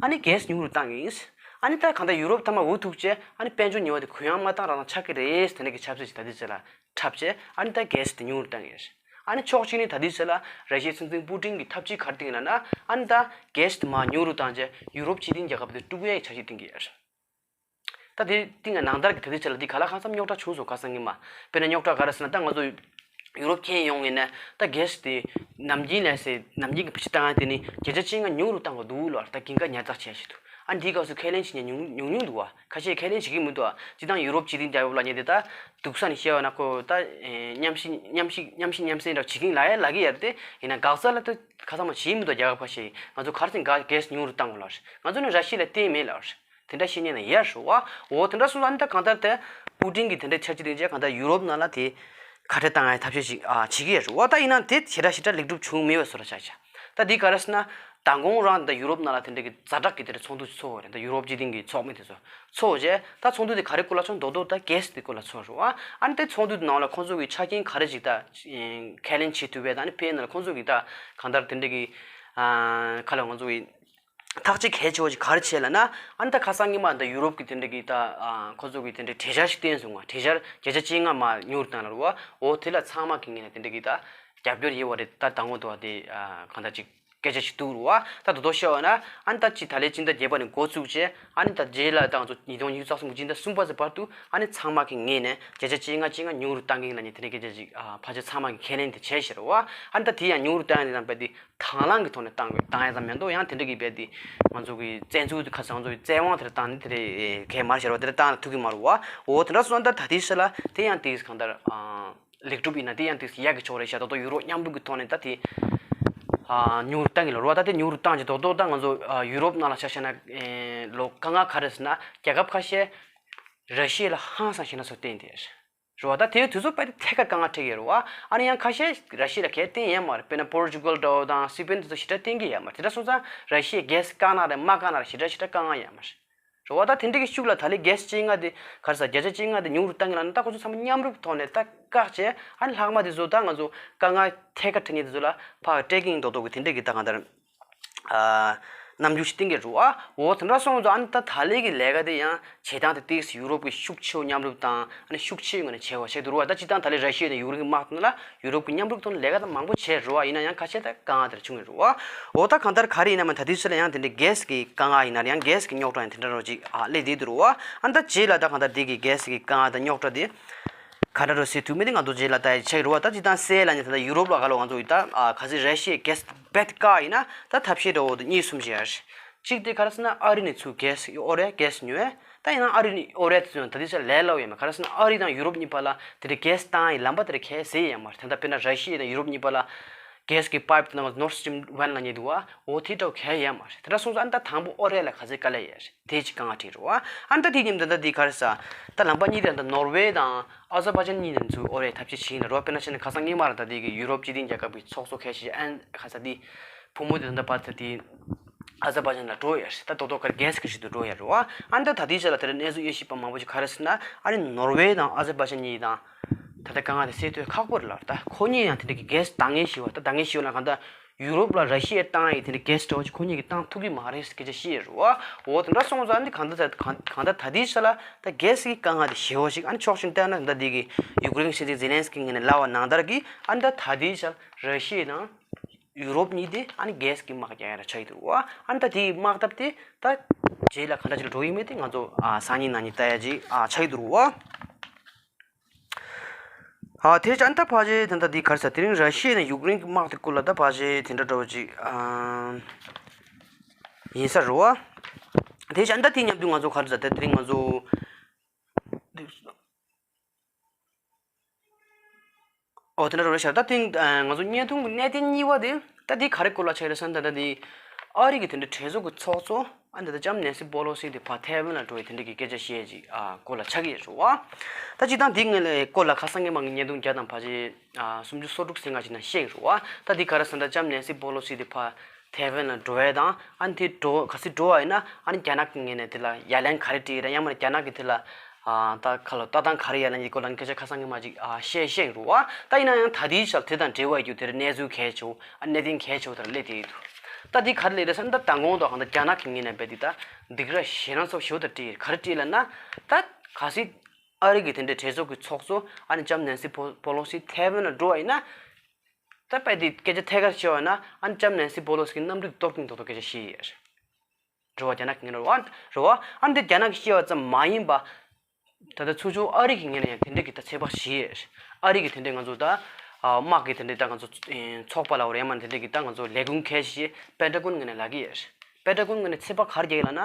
ཨ་ནི་གྷེ་སི་ཉུང་རུ་བཏང་གི་ཡིན། ཨ་ནི་ད་གང་ལྟར་ཡུ་རོབ་ཐ་མ་འུ་ཐུག་བྱས་ཨ་ནི་དཔལ་འབྱོར་ཉེས་པ་དེ་གུ་ཡངས་མ་བཏང་རང་རང་ཆགས་ཀྱི་རེད་ཟེར་དེ་འདྲ་གི་ཆབ་སྲིད་ཅིག་ད་ལྟའི་ཆ་ལ་འཁྲབ་བྱས་ཨ་ནི་ད་གྷེ་སི་དེ་ཉུང་རུ་བཏང་གི་ཡོད། ཨ་ནི་ཕྱོགས་གཅིག་ནས་ད་ལྟའི་ཆ་ལ་ར་ཤི་ཡའི་སྲིད་འཛིན་པུ་ཏིན་གྱི་ཐབས་ཇུས་ག་རེ་བཏིང་ལབ་ན། ཨ་ནི་ད་གྷེ་སི་དེ་མར་ཉུང་རུ་བཏང་བྱས་ཡུ་རོབ་སྤྱི་མཐུན་རྒྱལ་ཁབ་དེ་དཀྲུག་ཡས་ཀྱི་འཆར་གཞི་བཏིང་གི་ཡོད། ད་དེ་སྟེང་ལ་ནང་ལྟར་གྱི་ད་ལྟའི་ཆ་ལ་འདི་ག་ལ་གང་འཚམ་རྙོག་དྲ་བྱུང་སོང་ཁ་སང་ཉི་མ། དཔེར་ན་རྙོག་དྲ་ག་རེ་ཟེར་ན་ད་ང་ཚོ་ཡུ་རོབ་ཁྱོན་ཡོངས་ཡིན་ན་ད་གྷེ་སི་དེ་ནམ་རྒྱུན་ལས་སེ་ནམ་རྒྱུན་གྱི་བེད་སྤྱོད་བཏང་ཡ་དེ་ནི་བརྒྱ་ཆ་བཅོ་ལྔ་ཉུང་རུ་བཏང་དགོས་འདུག་ལབ། ད་གྱིན་ག་ཉར་ཚགས་བྱས་ཤིག་འདུག་ཨ་འདིའི་སྐབས་སུ་ཁས་ལེན་བྱེད་མཁན་ཉུང་ཉུང་ཉུང་འདུག་བ། ཁ་ཤས་ཁས་ལེན་བྱེད་ཀྱི་མི་འདུག་བ། སྤྱིར་བཏང་ཡུ་རོབ་སྤྱི་མཐུན་རྒྱལ་ཁབ་ལབ་མཁན་དེ་ད་སྡུག་ས་ནས་བཤད་པ་ན་ཁོ་ད་མཉམ་ཞིབ་མཉམ་ཞིབ་མཉམ་ཞིབ་མཉམ་ཞིབ་འདྲ་བྱེད་ཀྱིན་ལབ་ཡ་ལབ་ཀྱི་ཡོད་རེད་དེ། ཡིན་ན་འགག་རྩ་ལ་ད་ཁ་ཚང་མ་བྱེད་ཀྱི་མི་འདུག་རྒྱལ་ཁབ་ཁ་ཤས་ཀྱིས་ང་ཚོ་ག་རེ་ཟེར་གྷེ་སི་ཉུང་རུ་བཏང་དགོས་ལབ་རེད། ང་ཚོ་ནི་ར་ཤི་ཡ་ལ་བརྟེན་མེད་ལབ་རེད། དེ་འདྲ་བཤད་མཁན་ན་ཡར་ཞུ་བ། འོ་དེ་འདྲ་སོང་ཙང་ནི་ད་གང་ལྟར་དེ་པུ་ཏིན་གྱིས་དེ་འདྲའི་འཆར་གཞི་བཏིང་རྗེས་གང་ལྟར་ཡུ་རོབ་ནང་ལ་དེ་ཁ་བྲལ་བཏང་ཡའི་ཐབས་ཤེས་ཤིག་ཨ་བྱེད་ཀྱི་ཡོད་རེད། འོ་ད་ཡིན་ན་དེ་ཞེ་དྲག་ཞེ་དྲག་ལེགས་གྲུབ་བྱུང་མེད་པའི་བཟོ་འདྲ་ཆགས་ཤག་ད་འདི་ག་རེ་ཟེར་ན་ མདང་དགོང་རང་ད་ཡུ་རོབ་ནང་ལ་དེ་འདྲ་གི་ཛ་དྲག་གི་དེ་འདྲ་ཚོགས་འདུ་ཚོགས་པ་རེད། ད་ཡུ་རོབ་སྤྱི་བདེ་གི་ཚོགས་མི་དེ་ཚོ་ཚོགས་རྗེས་ད་ཚོགས་འདུ་དེ་ག་རེ་སྐོར་ལ་ཚོགས། མདོར་མདོར་ད་གྷེ་སི་དེ་སྐོར་ལ་ཚོགས་རེད་བ། ཨ་ནི་དེ་ཚོགས་འདུ་དེ་ནང་ལ་ཁོང་ཚོ་གི་ཆ་རྐྱེན་ག་རེ་ཅིག་ད་ཁས་ལེན་བྱེད་ཐུབ་པས། ད་ཨ་ནི་ཕའི་ནང་ལ་ཁོང་ཚོ་གི་ད་གང་ལྟར་དེ་འདྲ་གི་ཁ་ལ་ང་ཚོ་གི་ཐག་གཅོད་གལ་ཆེ་བ་ཅིག་ག་རེ་བྱས་ལབ་ན། ཨ་ནི་ད་ཁ་སང་ཉི་མ་ད་ཡུ་རོབ་ཀྱི་དེ་འདྲ་གི་ད་ཁོ་ཚོ་གི་དེ་འདྲ་གྲོས་འཆར་ཞིག་བཏོན་སོང་བ། གྲོས་འཆར་བརྒྱ་ཆ་བཅོ་ལྔ་མར་ཉུང་རུ་བཏང་ལབ་རེད་བ། འོ་དེ་ལ་ཚང་མ་གི་ངོས་ནས་དེ་འདྲ་གི་ད་རྒྱབ་སྐྱོར་ཡོད་པ་རེད། ད་དང་པོ་དེ་བ་དེ་གང་ལྟར་ཅིག་སྐད་ཆ་ཞིག་འདུག་རེད་བ། ད་དོ་དོ་ཤོད་ན་ཨ་ནི་ད་ཅི་ད་ལོའི་སྤྱི་ཟླ་བརྒྱད་པ་ནས་འགོ་བཙུགས་བྱས། ཨ་ནི་ད་རྗེས་ལ་ད་ང་ཚོ་ཉིས་སྟོང་ཉི་ཤུ་རྩ་གསུམ་གྱི་སྤྱི་ཟླ་གསུམ་པ་ཚོ་བར་དུ་ཨ་ནི་ཚང་མ་གི་ངོས་ནས་བརྒྱ་ཆ་བཅོ་ལྔ་བཅོ་ལྔ་ཉུང་རུ་བཏང་གི་ཡིན་ལབ་ནས་དེ་འདྲ་སྐད་ཆ་ཅིག་ཕལ་ཆེར་ཚང་མ་གི་ཁས་ལེན་དེ་བྱས་ཤག་རེད་བ། ཨ་ནི་ད་དེ་ཡང་ཉུང་རུ་བཏང་ཡ་དེ་དང་རྦད་དེ་དང་བླངས་ཀྱི་ཐོག་ནས་བཏང་དགོས། བཏང་ཡ་ཙམ་མ་གཏོགས་ཡང་དེ་འདྲ་གི་རྦད་དེ་ང་ཚོ་གི་བཙན་འཛུལ་དེ་ཁ་སང་ང་ཚོ་གི་བཙན་དབང་དེར་བཏང་ནས་དེ་འདྲ་གས་མ་རེད་ཤག་རེད་བ། དེ་འདྲ་བཏང་ཐུབ་ཀྱི་མ་རེད་བ། འོ་དེ་འདྲ་སོང་ད་ད་དེའི་ཕྱིར་ལ་དེ་ཡང་དེ་གང་ལྟར་ལེགས་གྲུབ་ཡིན་ན་དེ་ཡང་དེ་ཡག་གི་ཕྱོགས་རེད་ཤག་ད་དུང་ཡུ་རོབ་མཉམ་རུབ་ཀྱི་ཐོག་ནས་ད་དེ་ཨ་ཉུང་རུ་བཏང་གི་ལ་རོ། ད་དེ་ཉུང་རུ་བཏང་རྗེས་རྡོག་རྡོག་ད་ང་ཚོ་ཨ་ཡུ་རོབ་ནང་ལ་ཆ་བཞག་ན་ཨེ་ལོ་དཀའ་ངལ་ག་རེ་ཟེར་ན། རྒྱལ་ཁབ་ཁ་ཤས་ར་ཤི་ཡ་ལ་ཧང་སང་ཞེད་སྣང་ཚོ་བསྟན་ཏེ་རེད་བ། ད་དེའི་དུས་ཚོད་དཔེ་དེ་ཐད་ཀར་དཀའ་ངལ་འཕྲད་ཀྱི་རེད་བ། ཨ་ནི་ཡང་ཁ་ཤས་ར་ཤི་ཡ་ལ་གས་བསྟན་ཡོད་མ་རེད། དཔེར་ན་པོར་ཅུ་གལ་འདྲ་བོ་དང་སི་པེན་དེ་ཚོ་ཞེ་དྲག་བསྟན་གྱི་ཡོད་མ་རེད། དེ་འདྲ་སོང་ཙང་ར་ཤི་ཡའི་གྷེ་སི་བཀག་ན་རེད། མ་བཀག་ན་རེད། ཞེ་དྲག་ཞེ་དྲག་དཀའ་ངལ་ཡོད་མ་རེད། རེད་བ། ད་དེ་འདྲ་གི་ཤུགས་ལ་ད་ལོའི་གྷེ་སི་བཅོ་ལྔ་དེ་ག་རེ་ཟ། བརྒྱ་ཆ་བཅོ་ལྔ་དེ་ཉུང་རུ་བཏང་གི་ལབ་ན། ད་ཁོ་ཚོ་ཚང་མ་མཉམ་རུབ་ཐོག་ནས་ད་བཀག་བྱས། ཨ་ནི་ལྷག་མ་དེ་ཚོ་ད་ང་ཚོ་དཀའ་ངལ་ཐད་ཀར་འཕྲད་མཁན་དེ་ཚོ་ལ་ཕར་སྤྲད་ཀྱི་ཡིན་མདོག་མདོག་གི་དེ་འདྲ་གི་ད་གང་ལྟར་ཨ་རྣམ་འགྱུར་ཞིག་བསྟན་གྱི་རེད་བ། འོ་དེ་འདྲ་སོང་ཙང་ཨ་ནི་ད་ད་ལོའི་གི་ལས་ཀ་དེ་ཡང་བྱེད་སྟངས་དེ་ཏོག་ཙམ་ཡུ་རོབ་ཀྱི་ཤུགས་ཆེ་བོ་མཉམ་རུབ་དང་ཨ་ནི་ཤུགས་ཆེའི་ངོས་ནས་བྱས་པ་ཞིག་འདུག་རེད་བ། ད་སྤྱིར་བཏང་ད་ལོའི་ར་ཤི་ཡ་དང་ཡུ་རོབ་ཀྱི་དམག་དེ་ལ་ཡུ་རོབ་ཀྱི་མཉམ་རུབ་ཐོག་ནས་ལས་ཀ་དང་མང་པོ་བྱས་རེད་བ། ཡིན་ན་ཡང་ཁ་ཤས་ད་དཀའ་ངལ་དེ་འདྲ་བྱུང་གི་རེད་བ། འོ་ད་གང་ལྟར་ག་རེ་ཡིན་ན་མ་ད་དུས་ཚོད་ལ་ཡང་དེ་འདྲའི་གྷེ་སི་གི་དཀའ་ངལ་ཡིན་ན་རེད། ཡང་གྷེ་སི་གི་རྙོག་དྲ་ཡང་དེ་འདྲ་རོ་ཅིག་ཨ་སླེབས་བསྡད་འདུག་རེད་བ། ཨ་ནི་ད་རྗེས་ལ་ད་གང་ལྟར་དེ་གི་གྷེ་སི་གི་དཀའ་ངལ་དང་རྙོག་དྲ་དེ་ག་འདྲ་རུ་སེལ་ཐུབ་མིན་དེ་ང་ཚོ་རྗེས་ལ་ལྟ་ཡ་ཆགས་རེད་བ། ད་ཅི་ལྟར་སེལ་ལ་ནི་ད་ལྟ་ཡུ་རོབ་ལ་ག་ལ་ང་ཚོ་ཡི་ད་ཨ་ག་ཚོད་ར་ཤི་ཡའི་གྷེ་སི་རྦད་བཀག་ཡིན་ན་ད་ཐབས་ཤེས་འདྲ་བོ་དེ་གཉིས་གསུམ་ཞིག་ཡོད་རེད། གཅིག་དེ་ག་རེ་ཟེར་ན་ཨ་རི་ནས་ཚུར་གྷེ་སི་ཨོ་རེད། གྷེ་སི་ཉོ་ཡ། ད་ཡིན་ན་ཨ་རི་ནས་ཨོ་རེད་དེ་ཚོ་ད་དེ་ཚོ་ལས་སླ་བོ་ཡོད་མ་རེད། ག་རེ་ཟེར་ན་ཨ་རི་དང་ཡུ་རོབ་གཉིས་བར་ལ་དེ་འདྲའི་གྷེ་སི་བཏང་ཡའི་ལམ་པ་དེ་འདྲ་གང་ཡང་ཡོད་མ་རེད། ད་ལྟ་དཔེར་ན་ར་ཤི་ཡ་དང་ཡུ་རོབ་གཉིས་བར་ལ་གྷེ་སི་གི་པའིབ་དེ་ནང་Nord Stream one ལབ་མཁན་འདུག་བ། འོ་དེ་འདྲ་བོ་གང་ཡང་ཡོད་མ་རེད། དེ་འདྲ་སོང་ཙང་ཨ་ནི་ད་དང་པོ་ཨོ་རེད་ལ་ག་ཚོད་དཀའ་ལས་ཡོད་རེད། དེ་གཅིག་དཀའ་ངལ་འཕྲད་རེད་བ། ཨ་ནི་ད་དེ་ཉིན་ད་ལྟ་དེ་ག་རེ་ཟེར། ད་ལམ་པ་གཉིས་དེ་ད་ནོར་ཝེ་དང་ཨ་ཛར་བྷ་ཇན་གཉིས་ནས་ཚུར་ཨོ་རེད་ཐབས་ཤེས་བྱེད་ཀྱི་ཡིན་ལབ་རེད་བ། དཔེར་ན་བཤད་ན་ཁ་སང་སྔོན་མ་ར་ད་དེ་གི་ཡུ་རོབ་སྤྱི་མཐུན་རྒྱལ་ཁབ་ཀྱི་ཚོགས་གཙོ་ཁ་ཤས་ཤིག་ཨན་ཁ་ས་དེ་བུ་མོ་དེ་ད་ལྟ་བར་དུ་དེ་ཨ་ཛར་བྷ་ཇན་ལ་འགྲོ་ཡོད་རེད། ད་རྡོག་རྡོག་ག་རེ་གྷེ་སི་གི་ཆེད་དུ་འགྲོ་ཡོད་རེད་བ། ཨ་ནི་ད་ད་ལྟའི་ཆ་ལ་དེ་རིང་གནས་ཚུལ་དབྱེ་ཞིབ་པ་མང་པོ་ཞིག་ག་རེ་ཟེར་ན། ཨ་ནི་ནོར་ཝེ་དང་ཨ་ཛར་བྷ་ཇན་གཉིས་དང་ད་ལྟ་དཀའ་ངལ་དེ་སེལ་ཐབས་ཁག་པོ་རེད་ལབ་རེད། ད་ཁོ་གཉིས་ཡང་དེ་འདྲ་གི་གྷེ་སི་འདང་ངེས་ཤིག་བ། ད་འདང་ངེས་ཤིག་ལབ་ན་གང་ལྟར་ཡུ་རོབ་ལ་ར་ཤི་ཡས་བཏང་ཡས་དེ་འདྲ་གྷེ་སི་འདྲ་བོ་ཅིག་ཁོ་གཉིས་ཀྱིས་བཏང་ཐུབ་ཀྱི་མ་རེད་ཟེར་སྐད་ཆ་བཤད་ཡོད་རེད་བ། འོ་དེ་འདྲ་སོང་ཙང་ཨ་ནི་གང་ལྟར་གང་ལྟར་ད་ལྟའི་ཆ་ལ་ད་གྷེ་སི་གི་དཀའ་ངལ་དེ་ཞེ་བོ་ཞིག་ཨ་ནི་ཕྱོགས་གཅིག་ནས་བལྟས་ན་ད་ལྟ་དེ་གི་ཡུཀ་རེན་གྱི་སྲིད་འཛིན་ཛེ་ལན་སི་ཀི་ངོས་ནས་ལབ་པ་ནང་ལྟར་གྱི་ཨ་ནི་ད་ད་ལྟའི་ཆར་ར་ཤི་ཡ་དང་ཡུ་རོབ་གཉིས་དེ་ཨ་ནི་གྷེ་སི་གི་དམག་རྒྱག་ཡ་ར་ཆགས་ཀྱི་འདུག་བ། ཨ་ནི་ད་དེའི་དམག་འཐབ་དེ་ད་རྗེས་ལ་ག་འདྲ་ཅིག་ལ་འགྲོ་ཡི་མེད་དེ་ང་ཚོ་ཨ་སང་ཉིན་གནངས་ཉིན་ལྟ་ཡ་ཅིག་ཨ་ཆགས་ཀྱི་འདུག་བ། ཨ་དེ་ཅང་ད་ཕལ་ཆེར་ད་ལྟ་འདི་ག་རེ་ཟེར། དེ་རིང་ར་ཤི་ཡ་ནས་ཡུཀ་རེན་གྱི་དམག་དེ་སྐོར་ལ་ད་ཕལ་ཆེར་དེ་འདྲ་འདྲ་བོ་ཅིག་ཨ་ཡིན་ས་རེད་བ། དེ་ཅང་ད་དེ་མཉམ་དུ་ང་ཚོ་ག་རེ་ཟེར། ད་དེ་རིང་ང་ཚོ་འོ་དེ་འདྲ་རེད་ཤག་ད་དེ་ང་ཚོ་བརྙན་ཐུང་གི་གནད་དོན་གཉིས་པ་དེ་ད་དེ་ག་རེ་སྐོར་ལ་ཆགས་རེད་ཟེར་ན། ད་ད་དེ་ཨ་རི་གི་དེ་འདྲ་གྲོས་ཚོགས་ཀྱི་ཚོགས་གཙོ་ཨ་ནི་ད་ལྕམ་ནེན་སི་པོ་ལོ་སི་དེ་ཕར་ཐའེ་ཝན་ལ་འགྲོ་བའི་དེ་འདྲ་གི་སྐད་ཆ་བཤད་ཅིག་ཨ་སྐོར་ལ་ཆགས་ཀྱི་ཡོད་རེད་བ། ད་སྤྱིར་བཏང་དེ་ངས་ལ་སྐོར་ལ་ཁ་སང་ངས་མ་གི་བརྙན་ཐུང་བརྒྱ་དང་ཕལ་ཆེར་ཨ་སུམ་ཅུ་སོ་དྲུག་ཟིན་ང་ཅིག་ན་བཤད་ཀྱི་རེད་བ། ད་དེ་ག་རེ་ཟེར་ན་ད་ལྕམ་ནེན་སི་པོ་ལོ་སི་དེ་ཕར་ཐའེ་ཝན་ལ་འགྲོ་བ་དང་ཨ་ནི་དེ་འགྲོ་ག་སྲིད་འགྲོ་བ་ཡིན་ན་ཨ་ནི་རྒྱ་ནག་གི་ངོས་ནས་དེ་ལ་ཡ་ལན་ག་རེ་སྤྲད་ཡོད་རེད། ཡང་མིན་རྒྱ་ནག་གི་དེ་ལ་ཨ་ད་ཁ་ལོ་ལྟ་སྟངས་ག་རེ་ཡོད་ལབ་ཀྱི་སྐོར་ལ་སྐད་ཆ་ཁ་སང་ངས་མ་ཅིག་ཨ་བཤད་བཤད་ཀྱི་རེད་བ། ད་ཡིན་ན་ཡང་ད་དེའི་ཆར་དེ་དང་འབྲེལ་བ་ཡོད་རྒྱུ་དེར་གནས་ཚུལ་གལ་ཆེ་བོ་ཨ་གནད་དོན་གལ་ཆེ་བོ་དེར་སླེབས་བསྡད་ཡོད་འདུག་ད་དེ་ག་རེ་ལབ་རེད་ཟེར་ན་ད་མདང་དགོང་དང་ད་རྒྱ་ནག་གི་ངོས་ནས་རྦད་དེ་ད་སྡིགས་ར་ཞེད་སྣང་ཚ་པོ་ཞེ་པོ་ད་སྤྲད་ཡོད་རེད། ག་རེ་སྤྲད་ལབ་ན་ད་གལ་སྲིད་ཨ་རི་གི་དེ་འདྲའི་གྲོས་ཚོགས་ཀྱི་ཚོགས་གཙོ་ཨ་ནི་ལྕམ་ནེན་སི་པོ་པོ་ལོ་སི་ཐའེ་ཝན་ལ་འགྲོ་བ་ཡིན་ན། ད་རྦད་དེ་སྐད་ཆ་ཐད་ཀར་བཤད་པ་ཡིན་ན་ཨ་ནི་ལྕམ་ནེན་སི་པོ་ལོ་སི་གི་གནམ་གྲུ་གཏོར་གྱི་མདོག་མདོག་སྐད་ཆ་བཤད་ཡོད་རེད་བ། རྒྱ་ནག་གི་ངོས་ནས་རེད་བ། རེད་བ། ཨ་ནི་དེ་རྒྱ་ནག་གིས་བཤད་པ་ཙམ་མ་ཡིན་པ། ད་ལྟ་ཚུར་ཕྱོགས་ཨ་རི་གི་ངོས་ནས་ཡང་དེ་འདྲ་གི་ད་ཚོད་དཔག་བྱས་ཡོད་རེད། ཨ་རི་གི་དེ་འདྲ་ང་ཚོ་ད་ཨ་དམག་གི་དེ་འདྲ་ད་ང་ཚོ་ཚོགས་པ་ལ་འོ་རེད། ཡང་མིན་དེ་འདྲ་གི་ད་ང་ཚོ་ལས་ཁུངས་ཁ་ཤས་པེན་ཊ་གོན་ངོས་ནས་ལབ་ཀྱི་ཡོད་རེད། པེན་ཊ་གོན་ངོས་ནས་ཚོད་དཔག་ག་རེ་རྒྱག་ཡོད་ལབ་ན།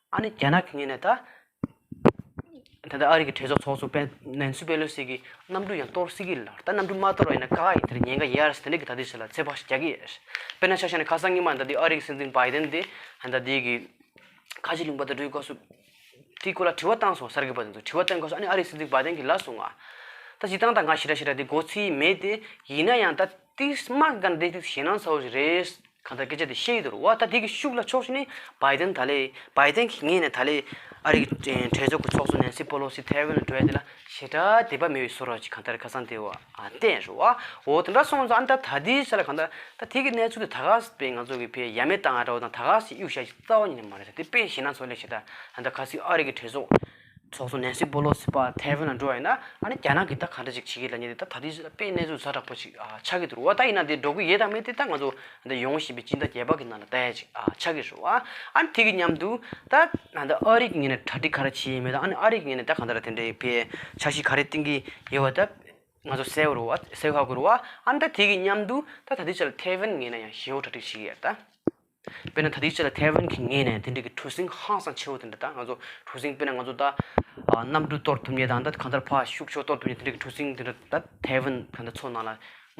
ཨ་ནི་རྒྱ་ནག་གི་ངོས་ནས་ད། ད་ལྟ་ཨ་རི་གི་གྲོས་ཚོགས་ཚོགས་གཙོ་པེ་ནན་སི་པེ་ལོ་སི་གིས་གནམ་གྲུ་ཡང་གཏོར་སྲིད་ཀྱི་ལབ། ད་གནམ་གྲུ་མ་གཏོར་བ་ཡིན་ན་བཀག་ཡ་ཡི་དེར་ཉེན་ཁ་ཡོད་རེད་ཟེར་དེ་འདྲ་གི་ད་ལྟའི་ཆ་ལ་ཚོད་དཔག་ཞིག་རྒྱག་གི་ཡོད་རེད། དཔེར་ན་ཆ་བཞག་ན་ཁ་སང་ཉི་མ་ད་ལྟའི་ཨ་རི་གི་སྲིད་འཛིན་བྷའི་ཌེན་དེ་ད་ལྟ་དེ་གི་ཁ་ཆེ་ལུང་པ་དུ་འགྲོའི་སྐབས་སུ་དེའི་སྐོར་ལ་དྲི་བ་བཏང་སོང་། གསར་འགོད་པ་དེ་ཚོ་དྲི་བ་བཏང་སྐབས་སུ་ཨ་ནི་ཨ་རི་སྲིད་འཛིན་བྷའི་ཌེན་གྱིས་ལབ་སོང་ང་། ད་སྤྱིར་བཏང་ད་ང་ཞེ་དྲག་ཞེ་དྲག་དེ་མགོ་ཚོས་མེད་དེ། ཡིན་ན་ཡང་ད་དེ་དམག་གི་སྒང་དེ་དེ་ཞེད་སྣང་ཚ་པོ་ཞིག་རེད། གང་ལྟར་སྐད་ཆ་དེ་བཤད་ཀྱི་འདུག་རེད་བ། ད་དེ་གི་ཤུགས་ལ་ཕྱོགས་ཤིག་ནས་བྷའི་ཏན་ད་ལས་བྷའི་ཏན་གྱི་ངོས་ནས་ད་ལས་ཨ་རི་གི་གྲོས་ཚོགས་ཀྱི་ཚོགས་གཙོ་ནན་སི་པོ་ལོ་སི་ཐའེ་ཝན་ལ་འགྲོ་ཡ་དེ་ལ་ཞེ་དྲག་དད་པ་མེད་པའི་བཟོ་འདྲ་ཅིག་གང་ལྟར་ཁ་སང་དེ་བ་བསྟན་རེད་བ། འོ་དེ་འདྲ་སོང་ཙང་ཨ་ནི་ད་ད་ལྟའི་ཆ་ལ་གང་ལྟར་ད་དེ་གི་གནས་ཚུལ་དེ་ད་ག་སེ་དཔེ་ང་ཚོ་གི་ཕའི་ཡ་མེད་བཏང་ཡ་འདྲ་བོ་དང་ད་ག་སེ་གཡུག་བཞག་ཅིག་རྩ་བ་ཉིད་ནས་མ་རེད། ད་དེ་དཔེ་ཞེད་སྣང་ཚོར་ལས་ཞེ་དྲག་ཨ་ནི་ད་ག་སེ་ཨ་རི་གི་གྲོས་ཚོགས་ཚོགས་གཙོ་ནན་སི་པོ་ལོ་སི་ཕར་ཐའེ་ཝན་ལ་འགྲོ་བ་ཡིན་ན་ཨ་ནི་རྒྱ་ནག་གིས་ད་ག་འདྲ་ཅིག་བྱེད་ཀྱི་ལབ་མཁན་དེ་ད་ད་ལྟའི་ཆ་ལ་དཔེ་གནས་ཚུལ་ཛ་དྲག་པོ་ཅིག་ཨ་ཆགས་ཀྱི་འདུག་རེད་བ། ད་ཡིན་ན་དེ་འགྲོ་གི་ཡོད་དང་མེད་དེ་ད་ང་ཚོ་འདི་ཡོང་བཞིན་པའི་སྤྱི་ཟླ་བརྒྱད་པ་གི་ནང་ལ་ལྟ་ཡ་ཅིག་ཨ་ཆགས་ཀྱི་རེད་བ། ཨ་ནི་དེ་གི་མཉམ་དུ་ད་ད་ལྟ་ཨ་རི་གི་ངོས་ནས་གྲ་སྒྲིག་ག་རེ་བྱས་ཡིན་མེད་དང་ཨ་ནི་ཨ་རི་གི་ངོས་ནས་ད་གང་ལྟར་དེ་འདྲའི་ཕའི་འཆར་གཞི་ག་རེ་བཏིང་གི་ཡོད་པ་ད་ང་ཚོ་གསལ་པོ་རེད་བ། གསལ་ཁ་གི་རེད་བ། ཨ་ནི་ད་དེ་གི་མཉམ་དུ་ད་ད་ལྟའི་ཆ་ལ་ཐའེ་ཝན་ངོས་ནས་ཡང་ཞེ་པོ་གྲ་སྒྲིག་བྱེད་ཀྱི་ཡོད་ད། དཔེར་ན་ད་ལྟའི་ཆ་ལ་ཐའེ་ཝན་གྱི་ངོས་ནས་དེ་འདྲ་གི་གྲུ་གཟིངས་ཧང་སང་ཆེ་བོ་དེ་འདྲ་དང་ང་ཚོ་གྲུ་གཟིངས་དཔེར་ན་ང་ཚོ་ད་ཨ་གནམ་གྲུ་གཏོར་ཐུབ་མཁན་དང་ད་གང་ལྟར་ཕར་ཤུགས་ཆེ་བོ་གཏོར་ཐུབ་མཁན་དེ་འདྲ་གི་གྲུ་གཟིངས་དེ་འདྲ་ད་ཐའེ་ཝན་གང་ལྟར་མཚོ་ནང་ལ་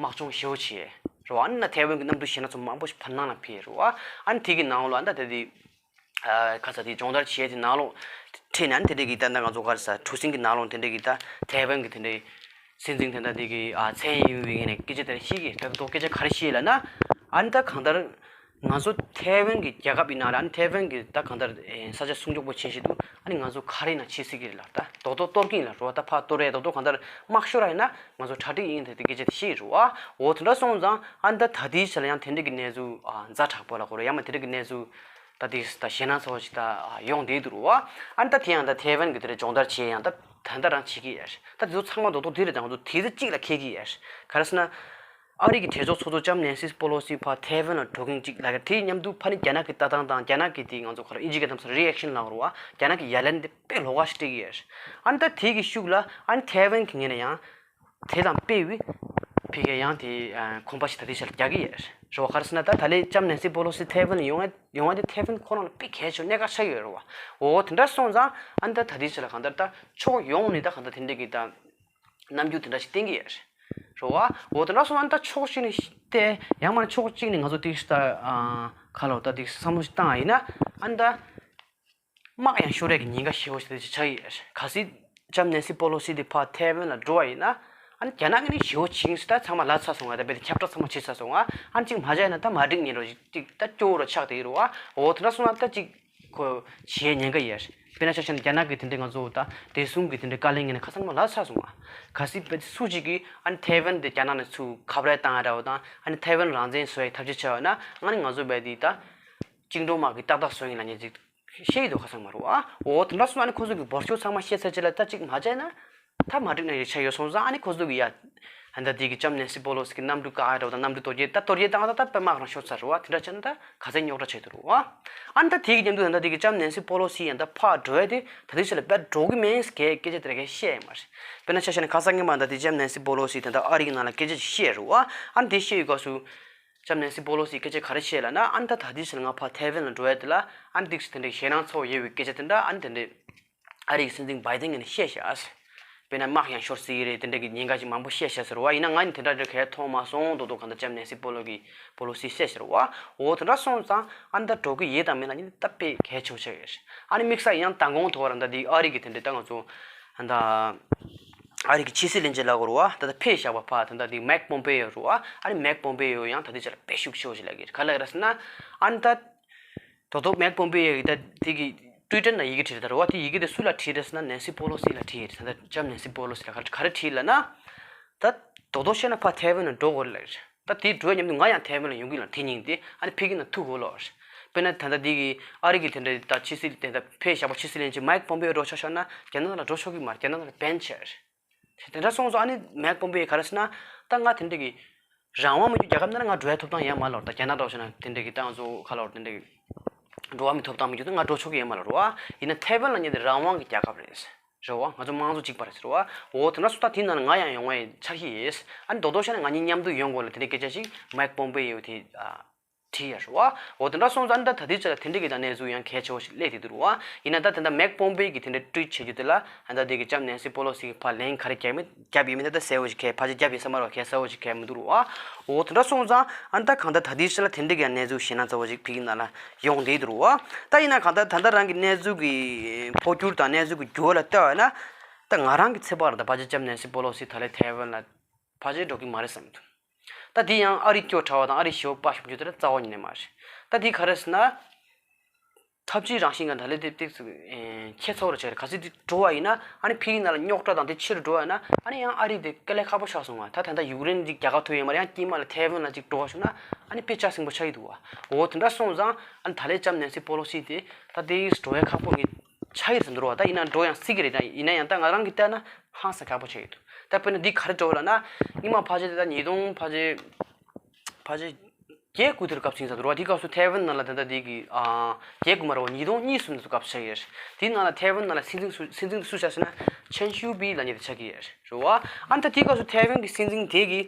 དམག་སྦྱོང་ཞེ་པོ་བྱས་རེད་བ། ཨ་ནི་ན་ཐའེ་ཝན་གྱི་གནམ་གྲུ་གཞན་སྣ་ཚོགས་མང་པོ་ཞིག་བར་སྣང་ལ་ཕེབས་རེད་བ། ཨ་ནི་དེ་གི་ནང་ལོགས་ཨ་ནི་ད་དེ་དེ་ཨ་ཁ་ས་དེ་སྦྱོང་བརྡར་བྱས་དེ་ནང་ལོགས་ཁྲིད་ནས་ཨ་ནི་དེ་འདྲ་གི་ད་ད་ང་ཚོ་ག་རེ་ཟ་གྲུ་གཟིངས་གི་ནང་ལོགས་དེ་འདྲ་གི་ད་ཐའེ་ཝན་གྱི་དེ་འདྲའི་སྲིད་འཛིན་དེ་འདྲ་དེ་གི་ཨ་མཚན་ཡིན་པའི་ངོས་ནས་སྐད་ཆ་དེ་འདྲ་བཤད་ཀྱི་ད་དུང་སྐད་ཆ་ག་རེ་བཤད་ལབ་ན། ཨ་ནི་ད་གང་ལྟར་ང་ཚོ་ཐའེ་ཝན་གྱི་རྒྱལ་ཁབ་ཡིན་ན་ར་ཨ་ནི་ཐའེ་ཝན་གྱི་ད་གང་ལྟར་ཨེ་ས་ཆ་སྲུང་སྐྱོབ་པོ་བྱེད་བཞིན་དུ་ཨ་ནི་ང་ཚོ་ག་རེ་ཡིན་ན་བྱེད་སྲིད་ཀྱི་རེད་ལ་ད་རྡོག་རྡོག་གཏོར་གྱི་ཡིན་ལ་རོ། ད་ཕར་གཏོར་རེད་རྡོག་རྡོག་གང་ལྟར་དམག་ཤོར་ར་ཡིན་ན་ང་ཚོ་གྲ་སྒྲིག་ཡིན་དེ་དེ་སྐད་ཆ་དེ་བཤད་ཀྱི་རེད་བ། འོ་དེ་འདྲ་སོང་ཙང་ཨ་ནི་ད་ད་ལྟའི་ཆ་ལ་ཡང་དེ་འདྲ་གི་གནས་ཚུལ་ཨ་ཛ་དྲག་པོ་ལ་གོ་རེད་ཡང་མ་དེ་འདྲ་གི་གནས་ཚུལ་ད་དེ་ད་ཞེད་སྣང་ཚ་བོ་ཞིག་ད་ཡོང་བསྡད་འདུག་རོ། ཨ་ནི་ད་དེ་ཡང་ད་ཐའེ་ཝན་གྱི་དེ་འདྲ་སྦྱོང་བརྡར་བྱེད་ཡང་ད་ད་ལྟ་རང་བྱེད་ཀྱི་ཡོད་རེད། ད་དེ་ཚོ་ཚང་མ་རྡོག་རྡོག་དེ་རེད། ད་ང་ཚོ་དེ་ཚོ་གཅིག་ལ་འཁེལ་གྱི་ཡོད་རེད། ག་རེ་ཟེར་ན། ཨ་རི་གི་གྲོས་ཚོགས་ཚོགས་གཙོ་ལྕམ་ནན་སི་པོ་ལོ་སི་ཕར་ཐའེ་ཝན་ལ་འགྲོ་མཁན་གཅིག་ལ་དེ་མཉམ་དུ་ཕ་ནི་རྒྱ་ནག་གི་ལྟ་སྟངས་དང་རྒྱ་ནག་གི་དེ་ང་ཚོ་ག་རེ་ཨིན་ཇི་སྐད་གཏམ་ས་རི་ཨེག་ཤན་ལབ་རེད་བ། རྒྱ་ནག་གི་ཡ་ལན་དེ་དཔེ་ལོགས་ཀ་ཞིག་སྤྲད་ཀྱི་ཡོད་རེད། ཨ་ནི་ད་དེ་གི་ཤུགས་ལ་ཨ་ནི་ཐའེ་ཝན་གི་ངོས་ནས་ཡང་དེ་དང་དཔེ་བའི་ཕ་གིར་ཡང་དེ་གོམ་པ་ཞིག་ད་ལྟའི་ཆར་རྒྱག་གི་ཡོད་རེད་བ། ག་རེ་ཟེར་ན་ད་ད་ལྟའི་ལྕམ་ནན་སི་པོ་ལོ་སི་ཐའེ་ཝན་ལ་ཡོང་ཡ་ཡོང་བ་དེ་ཐའེ་ཝན་ཁོ་རང་ལ་དཔེ་གལ་ཆེ་གནད་འགག་ཆགས་ཡོད་རེད་བ། འོ་དེ་འདྲ་སོང་ཙང་ཨ་ནི་ད་ད་ལྟའི་ཆར་ལ་གང་ལྟར་ད་ཕྱོགས་ཡོངས་ནས་ད་གང་ལྟར་དེ་འདྲ་གི་ད་རྣམ་འགྱུར་དེ་འདྲ་ཞིག་བསྟན་གྱི་ཡོད་རེད་བ། འོ་དེ་འདྲ་སོང་ཙང་ད་ཕྱོགས་གཅིག་ནས་བལྟས་ཡང་མ་ཕྱོགས་གཅིག་ནས་ང་ཚོ་དེ་ད་ཁ་ལོ་ད་དེ་བསམ་བློ་ཞིག་བཏང་ཡིན་ན་ཨ་ནི་ད། དམག་ཡང་ཤོར་ཡས་ཀྱི་ཉེན་ཁ་ཞེ་པོ་ཞིག་དེ་ཆགས་ཡོད། གལ་སྲིད་ལྕམ་ནན་སི་པོ་ལོ་སི་དེ་ཕར་ཐའེ་ཝན་ལ་འགྲོ་བ་ཡིན་ན་ཨ་ནི་རྒྱ་ནག་གི་ནི་ཞེ་པོ་ཅིག་ད་ཚང་མ་ལ་ཚར་སོང་ང་། ད་དཔེ་དེ་ཁྱབ་བསྒྲགས་ཚང་མ་བྱེད་ཚར་སོང་ང་། ཨ་ནི་གཅིག་མ་བྱས་ན་ད་མ་འགྲིག་ཉེན་རོ་ཅིག་ད་སྐྱོ་བོ་རོ་ཆགས་དེ་ཡོད་རེད་བ། འོ་དེ་འདྲ་སོང་ན་ད་ཅིག་ཁོ་བྱེད་ཉེན་ཁ་ཡོད། དཔེར་ན་ཆ་བཞག་ན་རྒྱ་ནག་གི་དེ་འདྲའི་ང་ཚོ་ད་བདེ་སྲུང་གི་དེ་འདྲའི་བཀའ་བློན་ངོས་ནས་ཁ་སང་མ་ལ་ཚར་སོང་ང་། གལ་སྲིད་དཔེ་སུ་གཅིག་གིས་ཨ་ནི་ཐའེ་ཝན་དེ་རྒྱ་ནག་ནས་ཚུར་ཁ་བརྡ་བཏང་ཡ་འདྲ་བོ་དང་ཨ་ནི་ཐའེ་ཝན་རང་བཙན་བཟོ་ཡའི་ཐབས་ཇུས་བྱས་པ་ན་ཨ་ནི་ང་ཚོ་དཔེ་དེ་ད་བཅིངས་འགྲོལ་དམག་གི་ཏག་ཏག་བཟོ་ཡིན་ལབ་མཁན་ཅིག་ཤེས་ཀྱི་འདུག་ཁ་སང་མ་རུ་ཨ། འོ་དེ་འདྲ་སོང་ཨ་ནི་ཁོ་ཚོ་གི་འབོར་ཤོག་ཚང་མ་བཤད་ཚར་རྗེས་ལ་ད་ཅིག་མ་བྱས་ན་ད་མ་འགྲིག་ན་ཡོད་ཆ་ཡོད་སོང་ཙང་ཨ་ནི་ཁོ་ཚོ་གི་ཡ་ཨ་ད་དེ་གི་ལྕམ་ནན་སི་པོ་ལོ་སི་གི་གནམ་གྲུ་བཀག་ཡ་འདྲ་བོ་དང་གནམ་གྲུ་གཏོར་རྒྱུ་ད་གཏོར་རྒྱུ་བཏང་ད་ད་དཔེ་དམག་རང་ཤོར་ཚར་རུ་ཨ། དེ་འདྲ་བྱས་ན་ད་ག་ཚད་རྙོག་དྲ་ཆགས་འདུག་རུ་ཨ། ཨ་ནི་ད་དེ་གི་མཉམ་དུ་ད་ད་དེ་གི་ལྕམ་ནན་སི་པོ་ལོ་སི་ཡང་ད་ཕར་འགྲོ་ཡ་དེ་ད་དེ་ཆ་ལ་དཔེ་འགྲོ་གི་མིན་སྐད་སྐད་ཆ་དེ་ར་གས་བཤད་ཡ་མ་རེད། དཔེར་ན་ཆ་བཞག་ན་ཁ་སང་ཉི་མ་ད་དེ་ལྕམ་ནན་སི་པོ་ལོ་སི་ད་ད་ཨ་རི་གི་ནང་ལ་སྐད་ཆ་ཅིག་བཤད་རུ་ཨ། ཨ་ནི་དེ་བཤད་ཡོད་སྐབས་སུ། ལྕམ་ནན་སི་པོ་ལོ་སི་སྐད་ཆ་ག་རེ་བཤད་ལབ་ན་ཨ་ནི་ད་ད་ལྟའི་ཆར་ང་ཕར་ཐའེ་ཝན་ལ་འགྲོ་ཡ་དེ་ལ་ཨ་ནི་ཏིག་སི་དེ་འདྲའི་ཞེད་སྣང་ཚ་བོ་ཡོད་པའི་སྐད་ཆ་དེ་འདྲ་ཨ་ནི་དེ་འདྲའི་ཨ་རིའི་སྲིད་འཛིན་བྷའི་ཏིན་ངོས་ནས་བཤད་ཤག་དཔེར་ན་དམག་ཡང་ཤོར་སྲིད་ཀྱི་རེད་དེ་འདྲ་གི་ཉེན་ཁ་ཞིག་མང་པོ་བཤད་ཤག་ཟེར་བ་ཡིན་ན་ང་ནི་དེ་འདྲ་འདྲ་གས་མཐོང་མ་སོང་། རྡོག་རྡོག་གང་ལྟར་ལྕམ་ནན་སི་པོ་ལོ་གི་པོ་ལོ་སི་བཤད་ཤག་བ། འོ་དེ་འདྲ་སོང་ཙང་ཨ་ནི་ད་འགྲོ་གི་ཡོད་དང་མེད་ལ་ནི་ད་དཔེ་གལ་ཆེ་བོ་ཆགས་ཡོད། ཨ་ནི་དམིགས་བསལ་ཡང་མདང་དགོང་ཐོག་ར་ད་འདི་ཨ་རི་གི་དེ་འདྲའི་ད་ང་ཚོ་ད། ཨ་རི་གི་ཕྱི་སྲིད་བློན་ཆེན་ལབ་དགོས་རེད་བ། ད་ལྟ་ཕེབས་བཞག་པ་ཕ་ད་ལྟ་དེ་མེག་པོམ་པེ་ཡོ་རེད་བ། ཨ་ནི་མེག་པོམ་པེ་ཡོ་ཡང་ད་ལྟའི་ཆར་དཔེ་ཤུགས་ཆེ་བོ་ཞིག་ལབ་ཀྱི་རེད། ག་ལབ་རེད་ཟེར་ན་ཨ་ནི་ད་དོ་དོ་མེག་པོམ་པེ་ཡོ་གི་ད་དེ་གི་ཊུའི་ཊར་ནང་ཡི་གེ་བྲིས་རེད་ད་རེད་བ། དེ་ཡི་གེ་དེ་སུ་ལ་བྲིས་རེད་ཟེར་ན་ནན་སི་པོ་ལོ་སི་ལ་བྲིས་རེད། ད་ལྟ་ལྕམ་ནན་སི་པོ་ལོ་སི་ལ་ག་ག་རེ་བྲིས་ལབ་ན་ད་དོ་དོ་བཤད་ན་ཕ་ཐའེ་ཝན་ལ་འགྲོ་དགོས་རེད་ལབ་རེད། ད་དེ་འགྲོ་ཡ་མཉམ་དུ་ང་ཡང་ཐའེ་ཝན་ལ་ཡོང་གི་ལ་དེ་སྙིང་དེ་ཨ་ནི་ཕ་གི་ནང་ཐུག་དགོས་ལོ་རེད། དཔེར་ན་ད་ལྟ་དེ་གི་ཨ་རི་གི་དེ་འདྲ་ད་ཕྱི་སྲིད་དེ་འདྲ་ཕེབས་བཞག་པ་ཕྱི་སྲིད་བློན་ཆེན་མེག་པོམ་པེ་ཡོ་འགྲོ་ཆོག་ཤོག་ན་རྒྱ་ནག་ལ་འགྲོ་ཆོག་གི་མ་རེད། རྒྱ་ནག་ལ་བན་བྱས། དེ་འདྲ་སོང་ཙང་ཨ་ནི་མེག་པོམ་པེ་ག་རེ་ཟེར་ན་ད་ང་དེ་འདྲ་གི་རང་དབང་མི་འདུག་རྒྱལ་ཁབ་ནང་ལ་ང་འགྲོ་ཡ་ཐོབ་ཐང་ཡོད་མ་རེད་ལོ། ད་རྒྱ་ནག་འགྲོ་ཤོག་ན་དེ་འདྲ་གི་ད་ང་ཚོ་ཁ་ལོ་དེ་འདྲ་གི་འགྲོ་བ་མི་ཐོབ་ཐང་མི་འདུག་ད་ང་འགྲོ་ཆོག་གི་ཡོད་མ་རེད་བ། ཡིན་ན་ཐའེ་ཝན་ལབ་མཁན་དེ་རང་དབང་གི་རྒྱལ་ཁབ་རེད། རེད་བ། ང་ཚོ་དམངས་གཙོ་གཅིག་པ་རེད་ཟེར་བ། འོ་དེ་འདྲ་སོང་ཙང་དེ་ནང་ལ་ང་ཡང་ཡོང་བའི་འཆར་གཞི་ཡོད། ཨ་ནི་རྡོག་རྡོག་བཤད་ན་ང་གཉིས་མཉམ་དུ་ཡོང་དགོས་ལ་དེ་འདྲའི་སྐད་ཆ་ཞིག་མེག་པོམ་པེ་ཡོ་དེ་ཨ། བྲིས་ཡོད་རེད་བ། འོ་དེ་འདྲ་སོང་ཙང་ད་ད་ལྟའི་ཆ་ལ་དེ་འདྲ་གི་ད་གནས་ཚུལ་ཡང་གལ་ཆེ་བོ་ཞིག་སླེབས་བསྡད་འདུག་རེད་བ། ཡིན་ན་ད་དེ་འདྲ་མེག་པོམ་པེ་གིས་དེ་འདྲ་ཊུའིཊ་བྱེད་རྒྱུ་དེ་ལ་ད་ལྟ་དེ་གི་ལྕམ་ནན་སི་པོ་ལོ་སི་གི་ཕར་ལན་ག་རེ་བརྒྱབ་མིན་བརྒྱབ་ཡོད་མིན་ད་ལྟ་གསལ་བོ་ཞིག་གས་ཕལ་ཆེར་བརྒྱབ་ཡོད་ས་མ་རེད་བ། གས་གསལ་བོ་ཞིག་གས་མི་འདུག་རེད་བ། འོ་དེ་འདྲ་སོང་ཙང་ཨ་ད་གང་ལྟར་ད་ལྟའི་ཆ་ལ་དེ་འདྲ་གི་ཡང་གནས་ཚུལ་ཞེད་སྣང་ཚ་བོ་ཞིག་ཕ་གི་ནང་ལ་ཡོང་བསྡད་འདུག་རེད་བ། ད་ཡིན་ན་གང་ལྟར་ད་ལྟ་རང་གི་གནས་ཚུལ་གི་འཕོ་འགྱུར་དང་གནས་ཚུལ་གི་འགྱུར་བ་ལ་ལྟ་བ་ན་ད་ང་རང་གི་ཚོད་དཔག་རེད། ད་ཕལ་ཆེར་ལྕམ་ནན་སི་པོ་ལོ་སི་ད་ལན་ཐའེ་ཝན་ལ་ཕལ་ཆེར་འགྲོ་གི་མ་རེད་བསམ་འདུག་ད་དེ་ཡང་ཨ་རི་སྐྱོ་དྲགས་པ་དང་ཨ་རི་ཞེ་པོ་དཔའ་ཞུམ་རྒྱུ་དེ་རྩ་བ་ཉིད་ནས་མ་རེད། ད་དེ་ག་རེ་ཟེར་ན། འཐབ་ཇུས་རང་བཞིན་གྱི་ད་ལས་དེ་ཏིག་ཙམ་ཁྱད་མཚར་བ་ཆགས་རེད། གལ་སྲིད་དེ་འགྲོ་བ་ཡིན་ན་ཨ་ནི་ཕ་གི་ནང་ལ་རྙོག་དྲ་དང་དེ་ཕྱིར་འགྲོ་བ་ཡིན་ན་ཨ་ནི་ཡང་ཨ་རི་དེ་དཀའ་ལས་ཁག་པོ་ཆགས་སོང་བ། ད་ད་ལྟ་ཡུཀ་རེན་འདི་རྒྱལ་ཁ་ཐོབ་ཡོད་མ་རེད། ཡང་དཀྱིལ་མ་ལ་ཐའེ་ཝན་ལ་ཅིག་འགྲོ་བ་བྱུང་ན་ཨ་ནི་དཔེ་ཆ་ཟིང་པོ་ཆགས་ཀྱི་འདུག་བ། འོ་དེ་འདྲ་སོང་ཙང་ཨ་ནི་ད་ལས་ལྕམ་ནན་སི་པོ་ལོ་སི་དེ་ད་དེ་འགྲོ་ཡ་ཁག་པོ་ངས་ཆགས་ཡོད་ཟེར་འདུག་བ། ད་ཡིན་ན་འགྲོ་ཡང་སྲིད་ཀྱི་རེད། ད་ཡིན་ན་ཡང་ད་ང་རང་གིས་བལྟས་ན་ཧང་སང་ཁག་པོ་ཆགས་ཡོད་འདུག་ད་དཔེར་ན་འདི་ག་རེ་འགྲོ་བ་ལབ་ན་སྔོན་མ་ཕལ་ཆེར་ད་ཉིས་སྟོང་ཕལ་ཆེར་ཕལ་ཆེར་བརྒྱད་དགུ་དེར་སྐབས་ཤིག་ཡིན་ས་འདུག་ར། དེའི་སྐབས་སུ་ཐའེ་ཝན་ནང་ལ་ད་ལྟ་དེ་གི་ཨ་བརྒྱད་དགུ་མ་རེད་བ། ཉིས་སྟོང་གཉིས་གསུམ་དེ་ཚོ་སྐབས་ཤིག་ཡོད། དེའི་ནང་ལ་ཐའེ་ཝན་ནང་ལ་སྲིད་འཛིན་སུ་སྲིད་འཛིན་སུ་བྱས་ཟེར་ན་ཆན་ཞུའུ་པི་ལབ་མཁན་དེ་ཆགས་ཀྱི་ཡོད་རེད་བ། ཨ་ནི་ད་དེའི་སྐབས་སུ་ཐའེ་ཝན་གྱི་སྲིད་འཛིན་དེ་གི་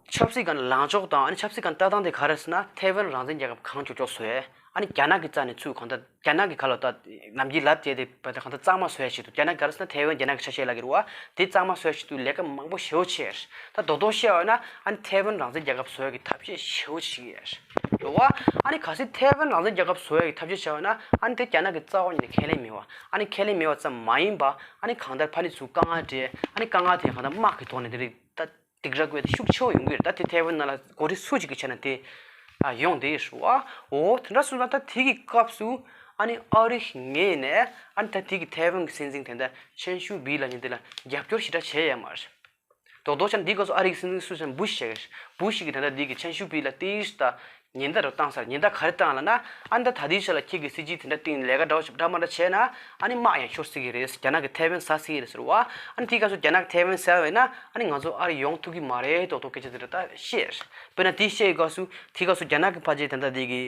ཆབ་སྲིད་སྒང་ལ་ལངས་ཕྱོགས་དང་ཨ་ནི་ཆབ་སྲིད་སྒང་ལྟ་སྟངས་དེ་ག་རེ་ཟེར་ན་ཐའེ་ཝན་རང་བཙན་རྒྱལ་ཁབ་གང་མགྱོགས་མགྱོགས་བཟོ་ཡས། ཨ་ནི་རྒྱ་ནག་གི་རྩ་ནས་ཚུར་གང་ལྟར་རྒྱ་ནག་གི་ཁ་ལོ་ད་ནམ་རྒྱུན་ལབ་བསྡད་དེ་བ་ད་གང་ལྟར་གཙང་མ་བཟོ་ཡ་ཆེད་དུ་རྒྱ་ནག་ག་རེ་ཟེར་ན་ཐའེ་ཝན་རྒྱ་ནག་གི་ཆ་ཤས་ལབ་ཀྱི་རེད་བ། དེ་གཙང་མ་བཟོ་ཡ་ཆེད་དུ་ལས་ཀ་མང་པོ་ཞེ་པོ་བྱས། ད་རྡོག་རྡོག་བཤད་པ་ཡིན་ན་ཨ་ནི་ཐའེ་ཝན་རང་བཙན་རྒྱལ་ཁབ་བཟོ་ཡ་གི་ཐབས་ཤེས་ཞེ་པོ་ཅིག་ཡོད་རེད་བ། ཨ་ནི་གལ་སྲིད་ཐའེ་ཝན་རང་བཙན་རྒྱལ་ཁབ་བཟོ་ཡ་གི་ཐབས་ཤེས་བྱས་པ་ཡིན་ན་ཨ་ནི་དེ་རྒྱ་ནག་གི་རྩ་བ་ཉིད་ནས་ཁས་ལེན་མེད་བ། ཨ་ནི་ཁས་ལེན་མེད་བ་ཙམ་མ་ཡིན་པ་ཨ་ནི་གང་ལྟར་ཕ་ནི་ཚུར་དཀའ་ངལ་འཕྲད། ཨ་ནི་དཀའ་ངལ་དེ་གང་ལྟར་དམག་གི་ཐོག་ནས་དེ་རིགས་ད་སྡིགས་ར་བསྐུལ་ཏེ་ཤུགས་ཆེ་བོ་ཡོང་གི་རེད། ད་དེ་ཐའེ་ཝན་ནང་ལ་འགོ་ཁྲིད་སུ་གཅིག་གིས་བྱས་ན་དེ་ཨ་ཡོང་བསྡད་ཡོད་རེད་བ། འོ་དེ་འདྲ་སོང་ཙང་ད་དེ་གི་སྐབས་སུ་ཨ་ནི་ཨ་རི་ངོས་ནས་ཨ་ནི་ད་དེ་གི་ཐའེ་ཝན་གི་སྲིད་འཛིན་དེ་འདྲ་ཆན་ཞུའུ་པི་ལབ་མཁན་དེ་ལ་རྒྱབ་སྐྱོར་ཞེ་དྲག་བྱས་ཡོད་མ་རེད། རྡོག་རྡོག་བྱས་ན་འདི་སྐབས་སུ་ཨ་རི་གི་སྲིད་འཛིན་སུ་ཟེར་ན་བུ་ཤི་བྱས་ཀྱི་རེད། བུ་ཤི་གིས་ད་ལྟ་འདི་གི་ཆན་ཞུའུ་པི་ལ་ཏིས་ད་ཉེན་བརྡ་རུ་བཏང་ཚར། ཉེན་བརྡ་ག་རེ་བཏང་ལབ་ན་ཨ་ནི་ད་ད་ལྟའི་ཆ་ལ་ཁྱེད་ཀྱི་སྲིད་ཇུས་དེ་འདྲ་སྟེང་ལས་ཀ་འདྲ་བོ་ཞིག་འདྲ་མ་འདྲ་བྱས་ན་ཨ་ནི་དམག་ཡང་ཤོར་སྲིད་ཀྱི་རེད། རྒྱ་ནག་གིས་ཐའེ་ཝན་ཟ་སྲིད་ཀྱི་རེད་ཟེར་བ། ཨ་ནི་དེའི་སྐབས་སུ་རྒྱ་ནག་གིས་ཐའེ་ཝན་ཟ་བས་ན་ཨ་ནི་ང་ཚོ་ཨ་རི་ཡོང་ཐུབ་ཀྱི་མ་རེད་རྡོག་རྡོག་སྐད་ཆ་དེ་འདྲ་ད་བཤད། དཔེར་ན་དེ་བཤད་ཀྱི་སྐབས་སུ་དེའི་སྐབས་སུ་རྒྱ་ནག་གི་ཕ་ཆེ་ད་ལྟ་དེ་གི་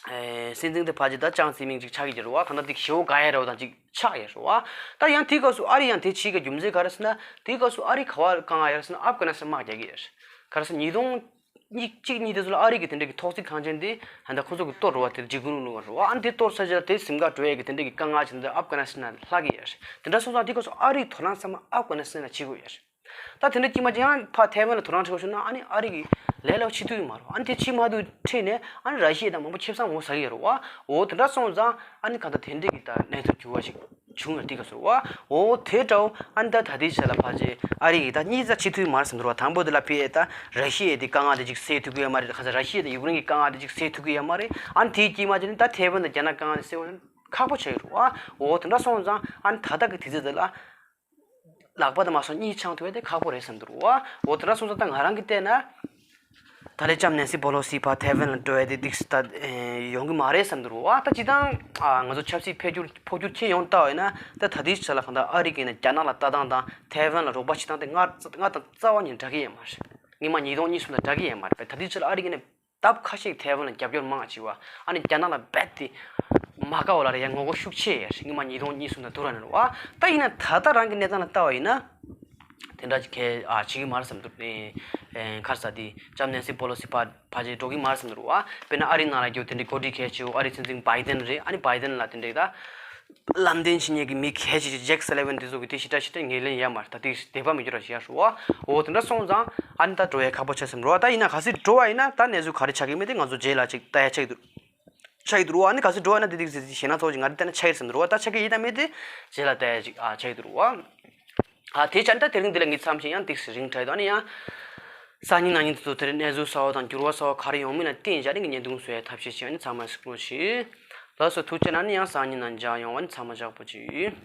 ཨེ་སྲིད་འཛིན་དེ་ཕ་ཆེ་ད་ཅང་ཙེ་མིང་ཅིག་ཆགས་ཀྱི་རེད་བ། གང་ལྟར་དེ་ཞེ་པོ་དགའ་ཡ་རེད་བ་དང་ཅིག་ཆགས་ཡ་རེད་བ། ད་ཡང་དེའི་སྐབས་སུ་ཨ་རི་ཡང་དེ་བྱེད་ཀྱི་རྒྱུ་མཚན་ག་རེ་ཟེར་ན་དེའི་སྐབས་སུ་ཨ་རི་ག་བ་དཀའ་ངལ་ཡོད་རེད་ཟེར་ན་ཨབ་གྷ་ནི་སི་ཐན་དམག་རྒྱག་གི་ཡོད་རེད། ག་རེ་ཟེར་ཉིས་སྟོང་གཉིས་གཅིག་གཉིས་དེ་ཚོ་ལ་ཨ་རི་གི་དེ་འདྲ་གི་ཐོག་བརྩེགས་ཁང་ཆེན་དེ་ད་ལྟ་ཁོ་ཚོ་གི་གཏོར་རེད་བ། དེ་འཇིགས་སྐུལ་རླུང་རེད་བ། ཨ་ནི་དེ་གཏོར་ཚར་རྗེས་ལ་དེ་ཟིམ་ག་འགྲོ་ཡས་ཀྱི་དེ་འདྲ་གི་དཀའ་ངལ་ཅིག་འདི་ཨབ་གྷ་ནི་སི་ཐན་ལྷག་གི་ཡོད་རེད། དེ་འདྲ་སོང་ཙང་དེ་སྐབས་སུ་ཨ་རིའི་དོ་སྣང་ཚང་མ་ཨབ་གྷ་ནི་སི་ཐན་ལ་བྱེད་དགོས་ཡོད་རེད། ད་དེ་འདྲ་གཅིག་མ་གཅིག་ཡང་ཕར་ཐའེ་ཝན་ལ་དོ་སྣང་བྱེད་དགོས་བྱུང་ན་ཨ་ནི་ཨ་རི་གི་ལས་སླ་བོ་བྱེད་ཐུབ་ཀྱི་མ་རེད། ཨ་ནི་དེ་བྱེད་མ་ཐུབ་ཁྲིད་ནས་ཨ་ནི་ར་ཤི་ཡ་དང་མང་པོ་ཁེ་བཟང་མང་པོ་ཟ་གི་ཡོད་རེད་བ། འོ་དེ་འདྲ་སོང་ཙང་ཨ་ནི་གང་ལྟར་དེ་འདྲ་གི་ད་གནས་ཚུལ་འགྱུར་བ་ཞིག་བྱུང་ཡོད་དེ་ག་ཟེར་བ། འོ་དེ་འདྲ་བོ་ཨ་ནི་ད་ད་ལྟའི་ཆ་ལ་ཕལ་ཆེར་ཨ་རི་གི་ད་གཉིས་ཙམ་བྱེད་ཐུབ་ཀྱི་མ་རེད་བསམ་འདུག་ར། དང་པོ་དེ་ལ་ཕི་ཨེ་ད་ར་ཤི་ཡ་དེ་དཀའ་ངལ་དེ་ཅིག་སེལ་ཐུབ་ཀྱི་ཡོད་མ་རེད། ག་ཚ་ར་ཤི་ཡ་དང་ཡུཀ་རེན་གྱི་དཀའ་ངལ་དེ་ཅིག་སེལ་ཐུབ་ཀྱི་ཡོད་མ་རེད། ཨ་ནི་དེའི་དཀྱིལ་མ་དེ་ནི་ད་ཐའེ་ཝན་དང་རྒྱ་ནག་དཀའ་ངལ་དེ་སེལ་བ་ཁག་པོ་ཆགས་ཡོད་རེད་བ། འོ་དེ་འདྲ་སོང་ཙང་ཨ་ནི་ད་ལྟ་གི་དུས་ཚོད་དེ་ལ། ལག་པ་དང་མ་སོང་གཉིད་ཆང་ཐུབ་ཡ་དེ་ཁག་པོ་རེད་བསམ་འདུག་བ། འོ་དེ་འདྲ་སོང་ཙང་ད་ང་རང་གིས་བལྟས་ན། ད་ལས་ལྕམ་ནན་སི་པོ་ལོ་སི་ཕར་ཐའེ་ཝན་ལ་འགྲོ་ཡ་དེ་འདི་ད་ཡོང་གི་མ་རེད་བསམ་འདུག་བ། ད་སྤྱིར་བཏང་ང་ཚོ་ཆབ་སྲིད་འཕེལ་འགྱུར་འཕོ་འགྱུར་ཁྱེར་ཡོང་ལྟ་བ་ཡིན་ན་ད་ད་ལྟའི་ཆ་ལ་གང་ལྟར་ཨ་རི་གིས་ནས་རྒྱ་ནག་ལ་ལྟ་སྟངས་དང་ཐའེ་ཝན་ལ་རོགས་པ་བྱེད་སྟངས་དེ་སྔར་སྔར་དང་རྩ་བ་ཉིད་འདྲ་གི་ཡོད་མ་རེད། སྔོན་མ་ཉིས་སྟོང་གཉིས་གསུམ་དང་འདྲ་གི་ཡོད་མ་རེད། ད་ལྟའི་ཆ་ལ་ཨ་རི་གིས་ནས། ལྡབ་ཁ་ཤས་ཐའེ་ཝན་ལ་རྒྱབ་སྐྱོར་མང་བ་བྱས་བ། ཨ་ནི་རྒྱ་ནག་ལ་རྦད་དེ་མ་དགའ་བ་ལ་རེ་ཡ་ངོ་རྒོལ་ཤུགས་ཆེ་ཡ་རེད། སྔོན་མ་ཉིས་སྟོང་གཉིས་གསུམ་དང་བསྡུར་བ་ན་རེད་བ། ད་ཡིན་ན་ད་ལྟ་རང་གི་གནས་སྟངས་ལ་ལྟ་བ་ཡིན་ན། དེ་འདྲ་གལ་ཨ་བྱེད་ཀྱི་མ་རེད་བསམ་འདུག་ཨེ་ཨེ་ག་རེ་ཟེར་དེ་ལྕམ་ནན་སི་པོ་ལོ་སི་ཕར་ཕར་ཆེར་འགྲོ་གི་མ་རེད་བསམ་འདུག་རེད་བ། དཔེར་ན་ཨ་རིའི་ནང་ལ་རྒྱུ་དེ་འདྲའི་འགོ་ཁྲིད་གལ་ཆེ་བོ་ཨ་རིའི་སྲིད་འཛིན་བྷའི་ཏན་རེད། ཨ་ནི་བྷའི་ཏན་ལ་དེ་འདྲའི་ད། ལམ་སྟོན་བྱེད་མཁན་གྱི་མི་གལ་ཆེ་ཆེ་ཇེག་སེ་ལི་ཝན་དེ་ཚོ་གིས་དེ་ཞེ་དྲག་ཞེ་དྲག་ངོས་ལེན་ཡོད་མ་རེད། ད་དེ་དད་པ་མི་འགྱུར་བ་ཞིག་ཡོད་རེད་བ། འོ་དེ་འདྲ་སོང་ཙང་ཨ་ནི་ད་འགྲོ་ཡ་ཁག་པོ་ཆགས་བསམ་རེད་བ། ད་ཡིན་ན་གལ་སྲིད་འགྲོ་བ་ཡིན་ན་ད་གནས་ཚུལ་ག་རེ་ཆགས་ཀྱི་མེད་དེ་ང་ཚོ་རྗེས་ལ་ཅིག་ལྟ་ཡ་ཆགས་ཀྱི་འདུག་ཆགས་ཀྱི་འདུག་རེད་བ། ཨ་ནི་གལ་སྲིད་འགྲོ་བ་ཡིན་ན་དེ་དེ་ཞེད་སྣང་ཚ་བོ་ཅིག་ང་རེ་ལྟ་ན་ཆགས་ཀྱི་རེད་བསམ་འདུག་རེད་བ། ད་ཆགས་ཀྱི་ཡིན་ན་མེད་དེ་རྗེས་ལ་ལྟ་ཡ་ཅིག་ཨ་ཆགས་ཀྱི་འདུག་རེད་བ། ཨ་དེ་བྱས་ན་ད་དེ་རིང་འདི་ལ་ངས་མཚམས་བཞག་ཡང་ཏོག་ཙམ་རིང་དྲགས་འདུག་ཨ་ནི་ཡང་སང་ཉིན་གནངས་ཉིན་དེ་ཚོ་དེར་གནས་ཚུལ་གསར་བ་དང་འགྱུར་བ་གསར་བ་ག་རེ་ཡོང་མིན་ལ་བརྟེན་བྱས་ནས་ངས་བརྙན་ཐུང་བཟོ་ཡ་ཐབས་ཤེས་བྱས། ཨ་ནི་ཚང་མ་སྐུ་ཞིག་ལགས་སོ། ཐུགས་རྗེ་གནང་། ཨ་ནི་ཡང་སང་ཉིན་ནང་མཇལ་ཡོང་། ཨ་ནི་ཚང་མ་ཇག་པོ་བྱེད།